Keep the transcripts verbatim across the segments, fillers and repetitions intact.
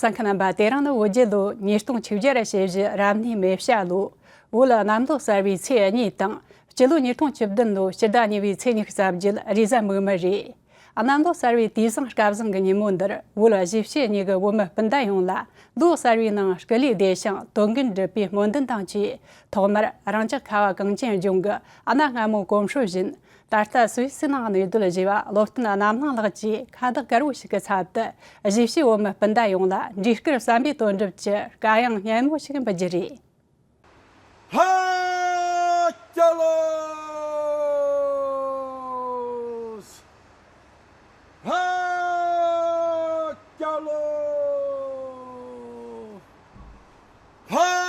ལྟ་མཁན་རྣམ་པ། དེ་རིང་ནི་བོད་རྒྱལ་ལོ་ཉིས་སྟོང་ཆིག་བརྒྱ་ར་ཞེ་བཞི་རབ་གནས་མེ་བྱ་ལོ། བོད་གནམ་ལོ་གསར་བའི་ཚེས་གཉིས་དང་། སྤྱི་ལོ་ཉིས་སྟོང་བཅུ་བདུན་ལོ་སྤྱི་ཟླ་གཉིས་པའི་ཚེས་ཉི་ཤུ་རྩ་བརྒྱད་རེས་གཟའ་མིག་དམར་རེད། གནམ་ལོ་གསར་བའི་དུས་བཟང་སྐལ་བཟང་གི་ཉིན་མོ་འདིར་བོད་གཞིས་བྱེས་གཉིས་ཀྱི་བོད་མི་སྤུན་ཟླ་ཡོངས་ལ་ལོ་གསར་བའི་ནང་སྐུ་ལུས་བདེ་ཞིང་དོན་ཀུན་འགྲུབ་པའི་སྨོན་འདུན་དང་བཅས། ཐོག་མར་རང་ཅག་ཁ་བ་གངས་ཅན་ལྗོངས་ཀྱི་གནའ་སྔ་མོའི་གོམས་སྲོལ་བཞིན། ད་ལྟ་སུད་སི་ནང་གནས་སྡོད་བཞི་བ་བློ་བརྟན་རྣམ་གླིང་ལགས་ཀྱིས་ཁ་བརྡ་དཀར་བོ་ཞིག་གི་ཚབ་ཏུ་གཞིས་བྱེས་བོད་མི་སྤུན་ཟླ་ཡོངས་ལ་འབྲས་དཀར་བསམ་པའི་དོན་འགྲུབ་ཀྱི་དཀའ་དབྱངས་སྙན་མོ་ཞིག་འབུལ་རྒྱུ་རེད། ལྷ་རྒྱལ་ལོ། ལྷ་རྒྱལ་ལོ། ལྷ་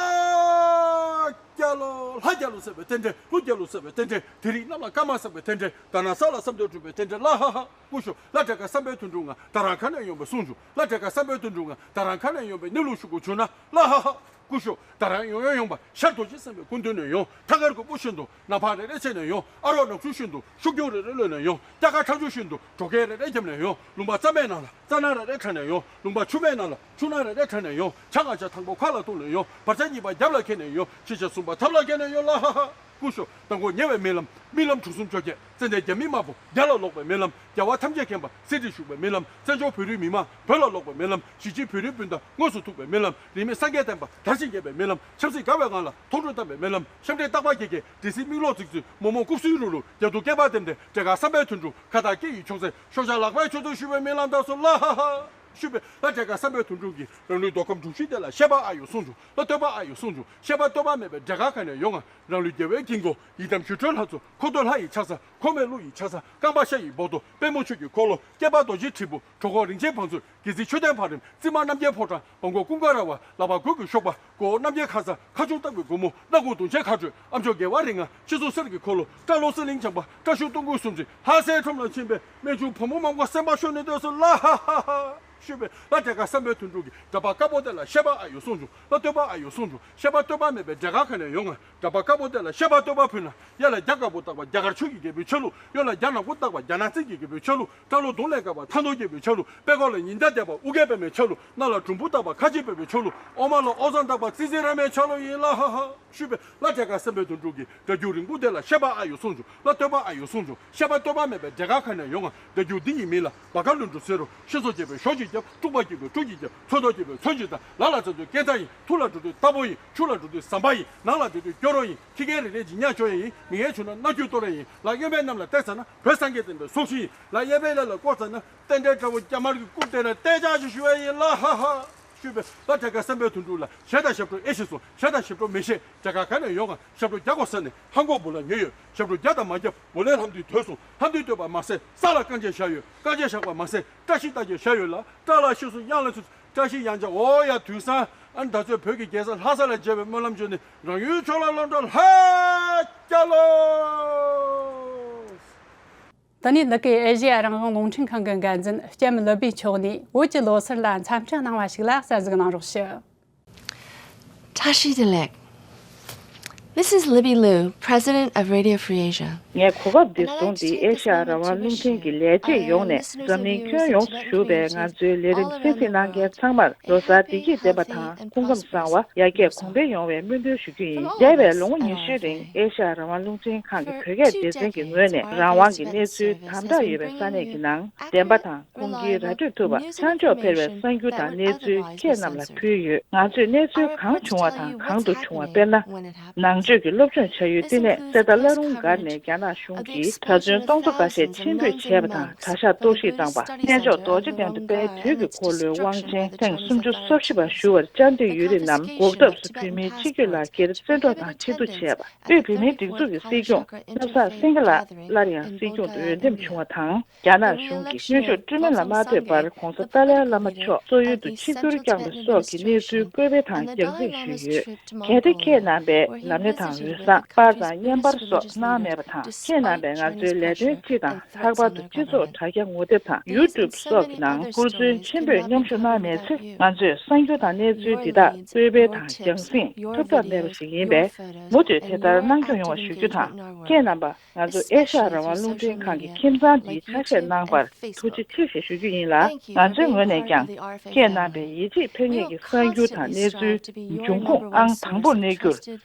རྒྱལ་ལོ། ལྷ་རྒྱལ་ལོ་ཟེར་བའི་རྟེན་འབྲེལ། ཀླུ་རྒྱལ་ལོ་ཟེར་བའི་རྟེན་འབྲེལ། དེ་རིང་གནམ་ལ་སྐར་མ་བསགས་པའི་རྟེན་འབྲེལ། ད་ན་ས་ལ་བསམ་དོན་འགྲུབ་པའི་རྟེན་འབྲེལ། ལ་ཧ་ཧ། སྐུ་ཞོག་ལ། བྲེ་ཁ་བསམ་པའི་དོན་འགྲུབ་ང་། ད་རང་ཁ་ནས་ཡོང་བའི་གསུང་བྱུང་། ལ་བྲེ་ཁ་བསམ་པའི་དོན་འགྲུབ་ང་། ད་རང་ཁ་ནས་ཡོང་བའི་གནས་ལུགས་ཞུ་དགོས་བྱུང་ན། ལ་ཧ་ཧ། སྐུ་ཞོག་ད་རང་ཡོང་ཡོང་ཡོང་བ། ཤར་རྡོ་རྗེ་སེམས་དཔའི་སྐུ་མདུན་ནས་ཡོང་། ཐང་དཀར་གོས་པོ་བཞིན་དུ་ནམ་ཕག་རེ་རེ་བྱས་ནས་ཡོང་། ཨ་རོགས་ནག་ཆུ་བཞིན་དུ་ཤུགས་རྒྱུག་རེ་རེ་གློད་ནས་ཡོང་། སྐྱ་ཀ་ཁྲ་ཆུ་བཞིན་དུ་གྲོ་ཁལ་རེ་རེ་བརྒྱབ་ནས་ཡོང་། ལུང་པ་རྩ་མེད་ནང་ལ་རྩ་ནག་རེ་རེ་ཁྲ་ནས་ཡོང་། ལུང་པ་ཆུ་མེད་ནང་ལ་ཆུ་ནག་རེ་རེ་ཁྲ་ནས་ཡོང་། བྱ་ང་བྱ་དང་པོ་ཁ་ལ་གཏུགས་ནས་ཡོང་། བྱི་བྱ་གསུམ་པ་ཐབ་ལ་འཁྱེར་ནས་ཡོང་། བྱི་བྱ་གསུམ་པ་ཐབ་ལ་འཁྱེར་ནས་ཡོང་། ལ་ཧ་ཧ། སྐུ་ཞོག་མདང་དགོང་ཉེ་བའི་རྨི་ལམ། རྨི་ལམ་དྲུག་གསུམ་བཅོ་བརྒྱད། ཙན་དན་རྒྱ་མིའི་དམག་དཔུང་རྒྱ་ལ་ལོག་པའི་རྨི་ལམ། རྒྱལ་བ་ཐམས་ཅད་མཁྱེན་པ་གསེར་ཁྲིར་བཞུགས་པའི་རྨི་ལམ། བཙན་བྱོལ་བོད་རིགས་མི་མང་བོད་ལ་ལོག་པའི་རྨི་ལམ། གཞིས་བྱེས་བོད་རིགས་སྤུན་ཟླ་དངོས་སུ་ཐུག་པའི་རྨི་ལམ། རིས་མེད་སངས་རྒྱས་བསྟན་པ་དར་ཞིང་རྒྱས་པའི་རྨི་ལམ། ཆབ་སྲིད་དགའ་བའི་ངང་ལ་མཐོང་གྲོལ་བཏང་བའི་རྨི་ལམ། ཤམ་འདྲེས་སྟག་པ་རྒྱལ་ཁའི་འདྲེ་སྲིན་མིག་ལོག་ཙིག་ཙིག་མོག་མོག་རྐུབ་སུན་རུ་རུ། རྒྱ་སྡུག་སྐེད་པ་ལྡེམ་ལྡེམ། བྲེ་ཁ་བསམ་པའི་དོན་འགྲུབ། ཁ་དར་སྐེ་ཡི་ཕྱོགས་ཚད། ཤོག་བྱ་ལག་པའི་ཕྱོགས་སུ་བཞུ་བའི་རྨི་ལམ་དང་སོགས། ལ་ཧ་ཧ། ཞུས་པས། ལ་བྲེ་ཁ་བསམ་པའི་དོན་འགྲུབ་ཀྱིས་རང་ལུས་མདོ་ཁམས་འབྲོག་ཞིང་དེ་ལ་བཤད་པ་ཨ་ཡོ་གསུངས་བྱུང་། ལ་བསྟོད་པ་ཨ་ཡོ་གསུངས་བྱུང་། བཤད་པ་བསྟོད་པ་མེད་པའི་བྲེ་ཁ་ག་ནས་ཡོང་ང་། རང་ལུས་རྒྱལ་བའི་དཀྱིལ་འཁོར། ཡི་དམ་ཞི་ཁྲོའི་ལྷ་ཚོགས། འཁོར་འདས་ལྷ་ཡི་ཕྱག་འཚལ། འཁོར་མེད་ཀླུ་ཡི་ཕྱག་འཚལ། རྐང་པ་ཤ་ཡི་སྦོ་ཏོ། པདྨ་ཆོས་ཀྱི་འཁོར་ལོ། སྐེད་པ་རྡོ་རྗེ་དྲིལ་བུ། གྲོད་ཁོག་རིན་ཆེན་བང་མཛོད། དགེ་ཚུལ་མཆོད་རྟེན་ཕ་རོལ། རྩིབ་མ་རྣམ་རྒྱལ་ཕོ་བྲང་། སྦོ་མགོ་ཀུན་དགའ་ར་བ། ལག་པ་གུར་གྱི་གཤོག་པ། མགོ་བོ་རྣམ་རྒྱལ་ཁ་ཟས། ཁ་ཆུང་སྟག་གི་སྒོ་མོ། སྣ་ཁུང་དུང་ཆེན་ཁ་སྤྲོད། ཨ་མཆོག་རྒྱལ་བ་རིགས་ལྔ། སྤྱི་གཙུག་གསེར་གྱི་འཁོར་ལོ། སྐྲ་ལོ་གསེར་གླིང་བྱམས་པ། སྐྲ་ཤུལ་སྟོང་སྐུད་སུམ་བརྩེགས། ལྷ་སའི་ཁྲོམ་ལ་ཕྱིན་པའི་རྨད་བྱུང་བུ་མོ་མང་པོ་སེམས་པ་ཤོར་ནས་སྡོད་སོང་། ལ་ཧ་ཧ་ཧ། ཞུས་པས། ལ་བྲེ་ཁ་བསམ་པའི་དོན་འགྲུབ་ཀྱིས་འདྲ་པར་དཀར་པོ་དེ་ལ་བཤད་པ་ཨ་ཡོ་གསུངས་བྱུང་། ལ་བསྟོད་པ་ཨ་ཡོ་གསུངས་བྱུང་། བཤད་པ་བསྟོད་པ་མེད་པའི་བྲེ་ཁ་ག་ནས་ཡོང་ང་། འདྲ་པར་དཀར་པོ་དེ་ལ་བཤད་པ་བསྟོད་པ་ཕུལ་ན། གཡས་ལ་རྒྱ་དཀར་པོ་བཏགས་པ་རྒྱ་གར་ཆོས་ཀྱི་རྒྱལ་པོའི་ཆ་ལུགས། གཡོན་ལ་རྒྱ་ནག་པོ་བཏགས་པ་རྒྱ་ནག་བཙན་གྱི་རྒྱལ་པོའི་ཆ་ལུགས། སྐྲ་ལོ་གདོང་ལས་དཀར་བ་ཐང་སྟོང་རྒྱལ་པོའི་ཆ་ལུགས། པད་ཁོག་ལ་ཉི་ཟླ་བསྡད་པ་ཨུ་རྒྱན་པདྨའི་ཆ་ལུགས། སྣ་ལ་དུམ་བུ་བཏགས་པ་ཁ་ཆེ་བོད་པའི་ཆ་ལུགས། ཨོ་མ་ལ་ཨོ་བཟང་བཏགས་པ་ཙི་ཙི་ར་མའི་ཆ་ལུགས་ཡིན། ལ་ཧ་ཧ། ཞུས་པས། ལ་བྲེ་ཁ་བསམ་པའི་དོན་འགྲུབ་ཀྱིས་སྒྲ་སྒྱུར་རིང་པོ་དེ་ལ་བཤད་པ་ཨ་ཡོ་གསུངས་བྱུང་། ལ་བསྟོད་པ་ཨ་ཡོ་གསུངས་བྱུང་། བཤད་པ་བསྟོད་པ་མེད་པའི་བྲེ་ཁ་ག་ནས་ཡོང་ང་། སྒྲ་སྒྱུར་འདི་ཡི་མིང་ལ་བ་ག་ལུ་འགྲོ་ཟེར་རོ། ཤིང་སོགས་བྱེད་པའི་ཞོ་གཅིག་རྒྱབ། དཀྲུག་པ་བྱེད་པའི་ཁྲུ་གཅིག་རྒྱབ། ཚོན་མདོག་བྱེད་པའི་ཚོན་གཅིག་བལྟ། ལ་ལ་ཚ་ཚོད་སྐས་འཛེག་ཡིན། ཐུག་ལ་འགྲོ་དུས་རྟ་ཕོ་ཡིན། ཆུ་ལ་འགྲོ་དུས་ཟམ་པ་ཡིན། ནང་ལ་འགྲོ་དུས་སྐྱོ་རོགས་ཡིན། ཁྱི་རྒན་རེ་རེ་གྱིས་ཉ་ཆོག་ཡ་ཡིན། མི་ངན་བྱུང་ན་མནར་གཅོད་གཏོང་ར་ཡིན། ལ་གཡོན་པའི་གནམ་ལ་བལྟས་ཚར་ན་བོད་སངས་རྒྱས་བསྟན་པའི་སྲོག་ཤིང་ཡིན། ལ་གཡས་པའི་ལ་ལ་བསྐོར་ཚར་ན་རྟེན་འབྲེལ་དགྲ་བོ་རྒྱ་དམར་གྱི་རྐུབ་བསྟན་ན་རྟེན་ཆགས་ཤིག་ཞུ་བ་ཡིན། ལ་ཧ་ཧ། ཞུས་པས། ལ་བྲེ་ཁ་བསམ་པའི་དོན་འགྲུབ་ལ་གཞས་དང་ཞབས་བྲོ་ཨེ་ཤེས་སོང་། གཞས་དང་ཞབས་བྲོ་མི་ཤེས། བྲེ་ཁ་ག་ནས་ཡོང་ང་། ཞབས་བྲོ་རྒྱག་དགོས་ས་ནས་ཧང་གོ་བུ་ལ་ཉོས་ཡོད། ཞབས་བྲོ་རྒྱག་དང་མ་རྒྱག་བུ་ལས་ལྷམ་མདུད་དོད་སོང་། ལྷམ་མདུད་དོད་པ་མ་ཟད་ས་ལ་རྐང་རྗེས་བཞག་ཡོད། རྐང་རྗེས་བཞག་པ་མ་ཟད་བཀྲ་ཤིས་རྟགས་བརྒྱད་བཞག་ཡོད། ལ་བཀྲ་ལ་ཤིས་སུ་གཡང་ལ་ཚུད། བཀྲ་ཤིས་གཡང་ཆགས། འོ་ཡ། དུས་སང་ཨ་ནི་ད་ཚོད་བོད་ཀྱི་རྒྱལ་ས་ལྷ་ས་ལ་མཇལ་བའི་སྨོན་ལམ་བརྗོད་ནས། རང་ཡུལ་ཕྱོགས་ལ་ལོག་འགྲོ། ལྷ་རྒྱལ་ལོ། ད་ནི་ལི་ཀའི་ཨེ་ཤེ་ཡ་རང་དབང་རླུང་འཕྲིན་ཁང་གི་འགན་འཛིན་ལྕམ་ལི་པི་མཆོག་ནས་བོད་ཀྱི་ལོ་གསར་ལ་འཚམས་འདྲི་གནང་བ་ཞིག་ལ་གསན་གཟིགས་གནང་རོགས་ཞུ། བཀྲ་ཤིས་བདེ་ལེགས། This is Libby Liu, President of Radio Free Asia. ངས་གོ་སྐབས་འདི་བཟུང་སྟེ་ཨེ་ཤ་ཡ་རང་དབང་རླུང་འཕྲིན་གྱི་ལས་བྱེད་ཡོངས་ནས་འཛམ་གླིང་ཁྱོན་ཡོངས་སུ་བཞུགས་པའི་ང་ཚོའི་ལས་རིམ་གསན་གཟིགས་གནང་མཁན་ཚང་མར་ལོ་གསར་བདེ་སྐྱིད་ལྡན་པ་དང་། ཕུང་ཁམས་བཟང་བ། ཡར་རྒྱས་གོང་འཕེལ་ཡོང་བའི་སྨོན་འདུན་ཞུ་རྒྱུ་ཡིན། འདས་པའི་ལོ་ངོ་ཉི་ཤུའི་རིང་ཨེ་ཤ་ཡ་རང་དབང་རླུང་འཕྲིན་ཁང་གི་བོད་སྐད་སྡེ་ཚན་གྱི་ངོས་ནས་རང་དབང་གི་གནས་ཚུལ་དམ་དྲག་ཡོད་པའི་ས་གནས་ཀྱི་ནང་བདེན་པ་དང་། ཁུངས་སྐྱེལ་ར་སྤྲོད་ཐུབ་པ། ཤར་ཕྱོགས་ཕལ་བའི་གསར་འགྱུར་དང་གནས་ཚུལ་ཁྱེད་རྣམས་ལ་ཕུལ་ཡོད། ང་ཚོས་གནས་ཚུལ་གང་བྱུང་བ་དང་གང་དུ་བྱུང་བ། དཔེར་ན། ནང་ཆོས་ཀྱི་སློབ་སྦྱོང་བྱ་ཡུལ་བསྟི་གནས་གསེར་རྟ་བླ་རུང་སྒར་ནས་རྒྱ་ནག་གཞུང་གིས་གྲྭ་བཙུན་སྟོང་ཚོ་འགའ་ཤས་ཕྱིར་འབུད་བྱས་པ་དང་། གྲྭ་ཤག་གཏོར་བཤིག་བཏང་བ། གནས་མཆོག་རྡོ་རྗེ་གདན་དུ་དཔལ་དུས་ཀྱི་འཁོར་ལོའི་དབང་ཆེན་ཐེངས་སུམ་ཅུ་སོ་བཞི་པ་ཞུ་བར་བཅར་འདོད་ཡོད་རིགས་རྣམས་འགོག་ཐབས་སུ་བོད་མིའི་སྤྱི་སྤྱོད་ལག་འཁྱེར་བཙན་འཕྲོག་དང་ཕྱིར་བསྡུ་བྱས་པ། དབུས་བོད་མིའི་སྒྲིག་འཛུགས་ཀྱི་སྲིད་སྐྱོང་བསྣབ་བཟའ་སེང་གེ་ལགས་སླར་ཡང་སྲིད་སྐྱོང་དུ་འོས་འདེམས་བྱུང་བ་དང་། རྒྱ་ནག་གཞུང་གིས་གནོན་ཤུགས་སྤྲོད་མིན་ལ་མ་ལྟོས་པར་༧གོང་ས་ཏཱ་ལའི་བླ་མ་མཆོག་བཙོག་ཡུལ་དུ་ཆིབས་བསྒྱུར་བསྐྱངས་པ་སོགས་ཀྱི་གནས་ཚུལ་བཀོད་སྤེལ་དང་རྒྱང་སྲིང་ཞུས་ཡོད། གལ་ཏེ་ཁྱེད་རྣམ་པས་ལམ་སྣེ་དང་འོད་བཟང་། པར་དང་བརྙན་པར་སོགས་གནང་མེད་པ་དང་ ཁྱེད་རྣམ་པས་ང་ཚོའི་ལས་དོན་སྤྱི་དང་། ལྷག་པར་དུ་སྤྱི་ཚོགས་དྲ་རྒྱ་ངོ་དེབ་དང་ཡུ་ཊུབ་སོགས་ཀྱི་ནང་ཧུར་བརྩོན་ཆེན་པོས་མཉམ་ཞུགས་གནང་མེད་ཚེ། ང་ཚོས་གསར་འགྱུར་དང་གནས་ཚུལ་འདི་དག་སྤོས་སྤེལ་དང་རྒྱང་སྲིང་ཐུབ་ཐབས་མེད་པ་ཞིག་ཡིན་པས། མུ་མཐུད་དེ་ལྟར་གནང་སྐྱོང་ཡོང་བ་ཞུ་རྒྱུ་དང་། ཁྱེད་རྣམ་པ་ང་ཚོ་ཨེ་ཤ་ཡ་རང་དབང་རླུང་འཕྲིན་ཁང་གི་ཁྱིམ་ཚང་འདིའི་ཆ་ཤས་གནང་བར་ཐུགས་རྗེ་ཆེ་ཞེས་ཞུ་རྒྱུ་ཡིན་ལ། ང་ཚོའི་ངོས་ནས་ཀྱང་ཁྱེད་རྣམ་པའི་ཡིད་ཆེས་འཕེར་ངེས་ཀྱི་གསར་འགྱུར་དང་གནས་ཚུལ་འབྱུང་ཁུངས་ཨང་དང་པོར་གནས་རྒྱུར་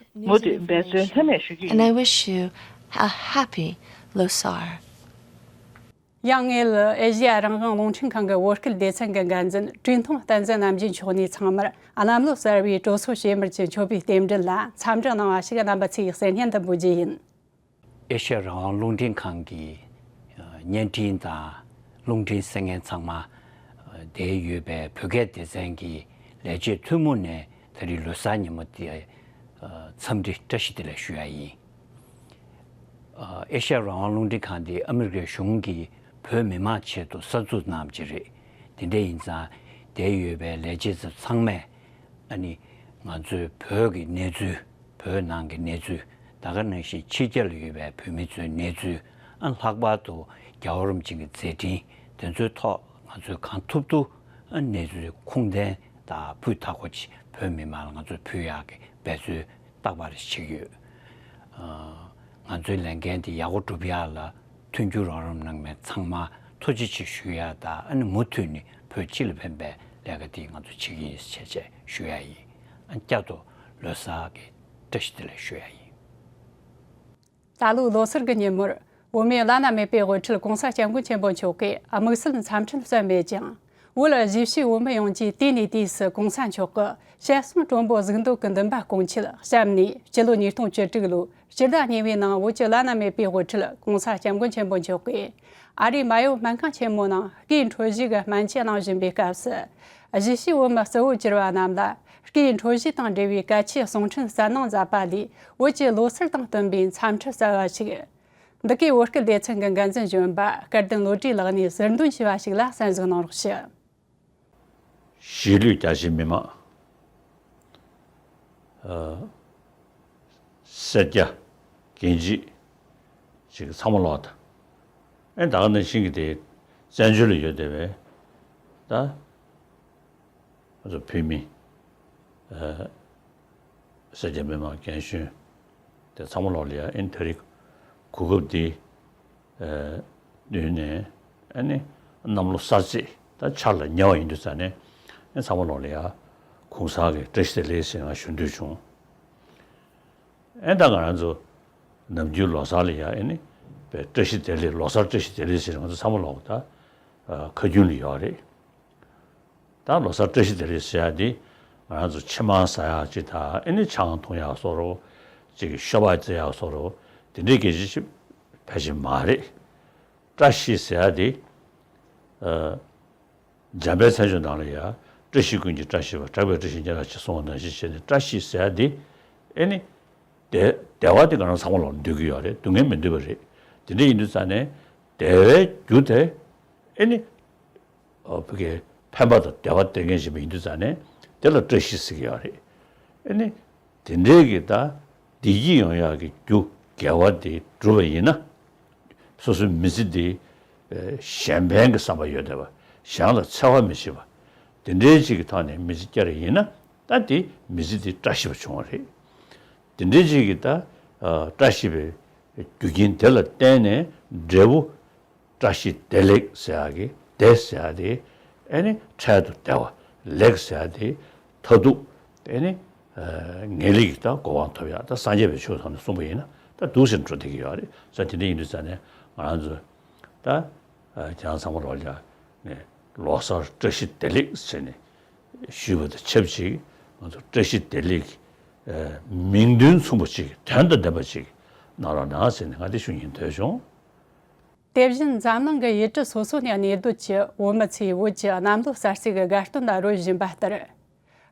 མུ་མཐུད་འབད་བརྩོན་ལྷོད་མེད་ཞུ་རྒྱུ་ཡིན། And I wish you a happy Losar. ཡང་སྔོན་ལ་ཨེ་ཤེ་ཡ་རང་དབང་རླུང་འཕྲིན་ཁང་གི་བོད་སྐད་སྡེ་ཚན་གྱི་འགན་འཛིན་ཀྲུའུ་ཐུང་བསྟན་འཛིན་རྣམ་རྒྱལ་མཆོག་ནས་ཚང་མར་གནམ་ལོ་གསར་བའི་དྲོ་གསོལ་ཞུ་མུས་ཀྱི་མཆོད་པའི་རྟེན་འབྲེལ་ལ་འཚམས་འདྲི་གནང་བ་ཞིག་རྣམ་པ་ཚོས་གསན་སྙན་དུ་འབུལ་རྒྱུ་ཡིན། ཨེ་ཤེ་ཡ་རང་དབང་རླུང་འཕྲིན་ཁང་གི་བརྙན་འཕྲིན་དང་རླུང་འཕྲིན་གསན་མཁན་ཚང་མ། དེར་ཡོད་པའི་བོད་སྐད་སྡེ་ཚན་གྱི་ལས་བྱེད་ཐུན་མོང་ནས་ད་རེས་ལོ་གསར་ཉིན་མོ་དེ་འཚམས་འདྲི་བཀྲ་ཤིས་བདེ་ལེགས་ཞུ་ཡ་ཡིན། ཨེ་ཤ་ཡ་རང་དབང་རླུང་འཕྲིན་ཁང་འདི་ཨ་མི་རི་ཀའི་གཞུང་གིས་བོད་མི་མང་ཆེད་དུ་གསར་འཛུགས་གནང་བ་ཅིག་རེད། དེ་འདྲ་ཡིན་ཙང་དེར་ཡོད་པའི་ལས་བྱེད་ཚོ་ཚང་མས་ཨ་ནི་ང་ཚོའི་བོད་ཀྱི་གནས་ཚུལ། བོད་ནང་གི་གནས་ཚུལ། ད་ག་ནང་བཞིན་ཕྱི་རྒྱལ་ལ་ཡོད་པའི་བོད་མི་ཚོའི་གནས་ཚུལ། ཨ་ལྷག་པར་དུ་རྒྱལ་བ་རིན་པོ་ཆེ་གི་མཛད་འཕྲིན་དེ་ཚོའི་ཐོག་ང་ཚོས་གང་ཐུབ་ཐུབ་ཨ་གནས་ཚུལ་ཁུངས་ལྡན་དང་སྤུས་དག་པོ་ཅིག་བོད་མི་མང་ལ་ང་ཚོས་ཕུལ་ཡག་གི་འབད་རྩོལ་རྟག་པར་བྱེད་ཀྱི་ཡོད། ང་ཚོའི་ལས་འགན་དེ་ཡག་པོ་སྒྲུབ་ཡག་ལ་མཐུན་འགྱུར་རོགས་རམ་གནང་མཁན་ཚང་མ་ཐུགས་རྗེ་ཆེ་ཞུ་ཡག་དང་། ཨ་ནི་མུ་མཐུད་ནས་བོད་སྤྱི་ལ་ཕན་པའི་ལས་ཀ་དེ་ང་ཚོ་བྱེད་ཀྱི་ཡིན་ཞེས་བྱས་ཞུ་ཡག་ཡིན། ཨ་བསྐྱར་དུ་ལོ་གསར་གྱི་བཀྲ་ཤིས་བདེ་ལེགས་ཞུ་ཡག་ཡིན། ད་ལོའི་ལོ་གསར་གྱི་ཉིན་མོར་བོད་མིའི་བླ་ན་མེད་པའི་དབུ་ཁྲིད་༸གོང་ས་༸སྐྱབས་མགོན་ཆེན་པོ་མཆོག་གིས་དམིགས་བསལ་འཚམས་འཕྲིན་སྩལ་མེད་ཅིང་། བོད་གཞིས་བྱེས་བོད་མི་ཡོངས་ཀྱིས་དུས་ནས་དུས་སུ་༸གོང་ས་མཆོག་གི་ཞལ་གསུང་དྲོན་པོ་གཟིགས་འདོད་ཀྱི་འདུན་པ་སྐོང་ཆེད་གཤམ་ནས་སྤྱི་ལོ་ཉིས་སྟོང་བཅུ་དྲུག་ལོའི་སྤྱི་ཟླ་གཉིས་པའི་ནང་བོད་ཀྱི་བླ་ན་མེད་པའི་དབུ་ཁྲིད་༸གོང་ས་༸སྐྱབས་མགོན་ཆེན་པོ་མཆོག་གིས་ཨ་རིའི་མ་ཡོ་སྨན་ཁང་ཆེན་མོའི་ནང་སྐུའི་འཕྲོད་བཞེས་ཀྱི་སྨན་བཅོས་གནང་བཞིན་པའི་སྐབས་སུ། གཞིས་བྱེས་བོད་མི་གཙོ་བོར་གྱུར་པ་རྣམས་ལ་སྐུའི་འཕྲོད་བཞེས་དང་འབྲེལ་བའི་གལ་ཆེའི་གསུང་འཕྲིན་གསན་གནང་མཛད་པ་ལས། བོད་ཀྱི་ལོ་གསར་དང་བསྟུན་པའི་འཚམས་འཕྲིན་གསར་བ་ཞིག་འདི་གའི་བོད་སྐད་སྡེ་ཚན་གྱི་འགན་འཛིན་གཞོན་པ་སྐལ་ལྡན་བློ་གྲོས་ལགས་ནས་ཟུར་འདོན་བྱས་པ་ཞིག་ལ་གསན་གཟིགས་གནང་རོགས་ཞུ། གཞིས་ལུས་རྒྱ་ཆེའི་མི་མང་། ཨ། སེར་སྐྱ། རྒན་བྱིས། ཅིག་ཚང་མ་ལོག་ད། ཨེ་ད་ག་ནང་བཞིན་གྱི་དེ་བཙན་བྱོལ་ལ་ཡོད་བསྡད་པའི་ད་ང་ཚོ་བོད་མི། ཨ། སེར་སྐྱ་མི་མང་རྒན་གཞོན་དེ་ཚང་མ་ལོག་ལ་ཡ་ཨེ་ད་རེས་གོ་སྐབས་འདི་ཨ་བསྟུན་ནས། ཨ་ནི་གནམ་ལོ་གསར་ཚེས་ད་ཆར་ལ་ཉེ་བ་ཡིན་དུས་ཙང་ནས། ཨེ་ཚང་མ་ལོག་ལ་ཡ་གུང་སེང་གི་བཀྲ་ཤིས་བདེ་ལེགས་ཟེར་ང་ཞུ་འདོད་བྱུང་། ཨེ་ད་ང་རང་ཚོ་ནམ་རྒྱུན་ལོ་གསར་ལ་ཡ་ཨེ་ནི་བཀྲ་ཤིས་བདེ་ལེགས། ལོ་གསར་བཀྲ་ཤིས་བདེ་ལེགས་ཟེར་ང་ཚོ་ཚང་མ་ལོག་ད་ཁ་རྒྱུན་ལ་ཡོད་རེད། ད་ལོ་གསར་བཀྲ་ཤིས་བདེ་ལེགས་ཟེར་ཡ་འདི་ང་རང་ཚོ་ཕྱེ་མར་ཟ་ཡག་ཅིག་དང་། ཨེ་ནི་ཆང་འཐུང་ཡག་བཟོ་འདྲ། ཅིག་ཤོ་སྦག་རྩེ་ཡག་བཟོ་འདྲ། དེ་འདྲའི་སྐད་ཆ་ཅིག་ཕལ་ཆེར་མ་རེད། བཀྲ་ཤིས་ཟེར་ཡ་འདི། ཨ། འཇམ་དཔལ་མཚན་བརྗོད་ནང་ལ་ཡ། བཀྲ་ཤིས་ཀུན་གྱི་བཀྲ་ཤིས་པ། གྲགས་པའི་བཀྲ་ཤིས་སྙན་གྲགས་ཆེ་གསུངས་པ་ནང་བཞིན་བྱས་ནས། བཀྲ་ཤིས་ཟེར་ཡ་འདི་ཨེ་ནི་བདེ་བདེ་བ་དེ་ང་རང་ཚང་མ་ལོག་འདོད་ཀྱི་ཡོད་རེད། སྡུག་བསྔལ་མི་འདོད་པ་རེད། དེ་འདྲ་ཡིན་དུས་ཙང་ནས་བདེ་བའི་རྒྱུ་དེ་ཨེ་ནི། ཨོ། བོད་ཀྱི་ཕན་པ་དང་བདེ་བ་སྟེར་མཁན་ཞིག་ཡིན་དུས་ཙང་ནས་དེ་ལ་བཀྲ་ཤིས་ཟེར་གྱི་ཡོད་རེད། ཨེ་ནི་དེ་འདྲའི་གི་ད་བདེ་སྐྱིད་ཡོང་ཡག་གི་རྒྱུ་དགེ་བ་དེ་བསྒྲུབས་པ་ཡིན་ན། སོ་སོའི་མི་ཚེ་འདི་གཞན་ཕན་གྱི་བསམ་པ་ཡོད་བསྡད་པ། གཞན་ལ་འཚེ་བ་མི་བྱེད་པ། དེ་འདྲའི་ཅིག་གི་ཐོག་ནས་མི་ཚེ་བསྐྱལ་བ་ཡིན་ན། ད་དེ་མི་ཚེ་འདི་བཀྲ་ཤིས་པ་བྱུང་བ་རེད། དེ་འདྲའི་ཅིག་གི་ད་བཀྲ་ཤིས་པའི་རྒྱུ་རྐྱེན་དེ་ལ་བརྟེན་ནས་འབྲས་བུ། བཀྲ་ཤིས་བདེ་ལེགས་ཟེར་ཡག་གི་བདེ་ཟེར་ཡག་དེ་ཨེ་ནི་འཕྲལ་དུ་བདེ་བ། ལེགས་ཟེར་ཡག་དེ་མཐར་ཐུག་ཨེ་ནི་ངེས་ལེགས་ཀྱི་ད་གོ་འཕང་ཐོབ་ཡག། ད་སངས་རྒྱས་པའི་ཆོས་ཐོག་ནས་གསུངས་པ་ཡིན་ན་ད་འདུག་སེ་འགྲོ་བསྡད་ཀྱི་ཡོད་རེད། ས་དེ་འདྲ་ཡིན་དུས་ཙང་ནས་ང་རང་ཚོ་ད་ཁྱེད་རང་ཚང་མ་ལོག་ལ་ནས་ལོ་གསར་བཀྲ་ཤིས་བདེ་ལེགས་ཟེར་ནས་ཞུས་པ་དང་ཆབས་ཅིག་ང་ཚོ་བཀྲ་ཤིས་བདེ་ལེགས་མིང་དོན་མཚུངས་པ་ཅིག་དོན་དང་ལྡན་པ་ཅིག་གནང་རོགས་གནང་ཟེར་ནས་ང་དེ་ཞུ་སྙིང་འདོད་བྱུང་། དེ་བཞིན་འཛམ་གླིང་གི་ཡུལ་གྲུ་སོ་སོ་ནས་གནས་སྡོད་ཀྱི་བོད་མི་ཚོས་བོད་ཀྱི་གནམ་ལོ་གསར་ཚེས་ཀྱི་དགའ་སྟོན་ལ་རོལ་བཞིན་པ་ལྟར།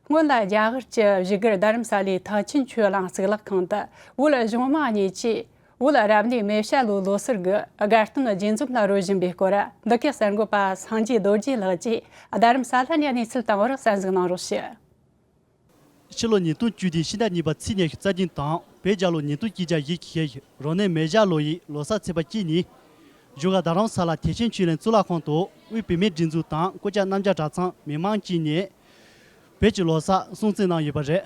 སྔོན་ལ་རྒྱ་གར་གྱི་བཞུགས་སྒར་རྡ་རམ་ས་ལའི་ཐེག་ཆེན་ཆོས་གླིང་གཙུག་ལག་ཁང་དུ་བོད་གཞུང་མང་གཉིས་ཀྱིས་བོད་རབ་གནས་མེ་བྱ་ལོའི་ལོ་གསར་གྱི་དགའ་སྟོན་རྗེས་འཛོམས་ལ་རོལ་བཞིན་པའི་སྐོར། འདི་གའི་གསར་འགོད་པ་སངས་རྒྱས་རྡོ་རྗེ་ལགས་ཀྱིས་རྡ་རམ་ས་ལ་ནས་གནས་ཚུལ་བཏང་བར་གསན་གཟིགས་གནང་རོགས་ཞུ། ཕྱི་ལོ་ཉིས་སྟོང་བཅུ་བདུན་ཕྱི་ཟླ་གཉིས་པ་ཚེས་ཉི་ཤུ་རྩ་བདུན་དང་ བོད་རྒྱལ་ལོ་ཉིས་སྟོང་གཅིག་བརྒྱ་བཞི་བཅུ་ཞེ་བཞི་རབ་གནས་མེ་བཞག་ལོ་ཡི་ལོ་གསར་ཚེས་པ་གཅིག་ཉིན། བཞུགས་སྒར་རྡ་རམ་ས་ལ་ཐེག་ཆེན་ཆོས་གླིང་གཙུག་ལག་ཁང་དུ་དབུས་བུད་མེད་སྒྲིག་འཛུགས་དང་སྐུ་བཅར་རྣམ་གཞག་གྲྭ་ཚང་མི་མང་བཅས་ནས་བོད་ཀྱི་ལོ་གསར་སྲུང་བརྩི་གནང་ཡོད་པ་རེད།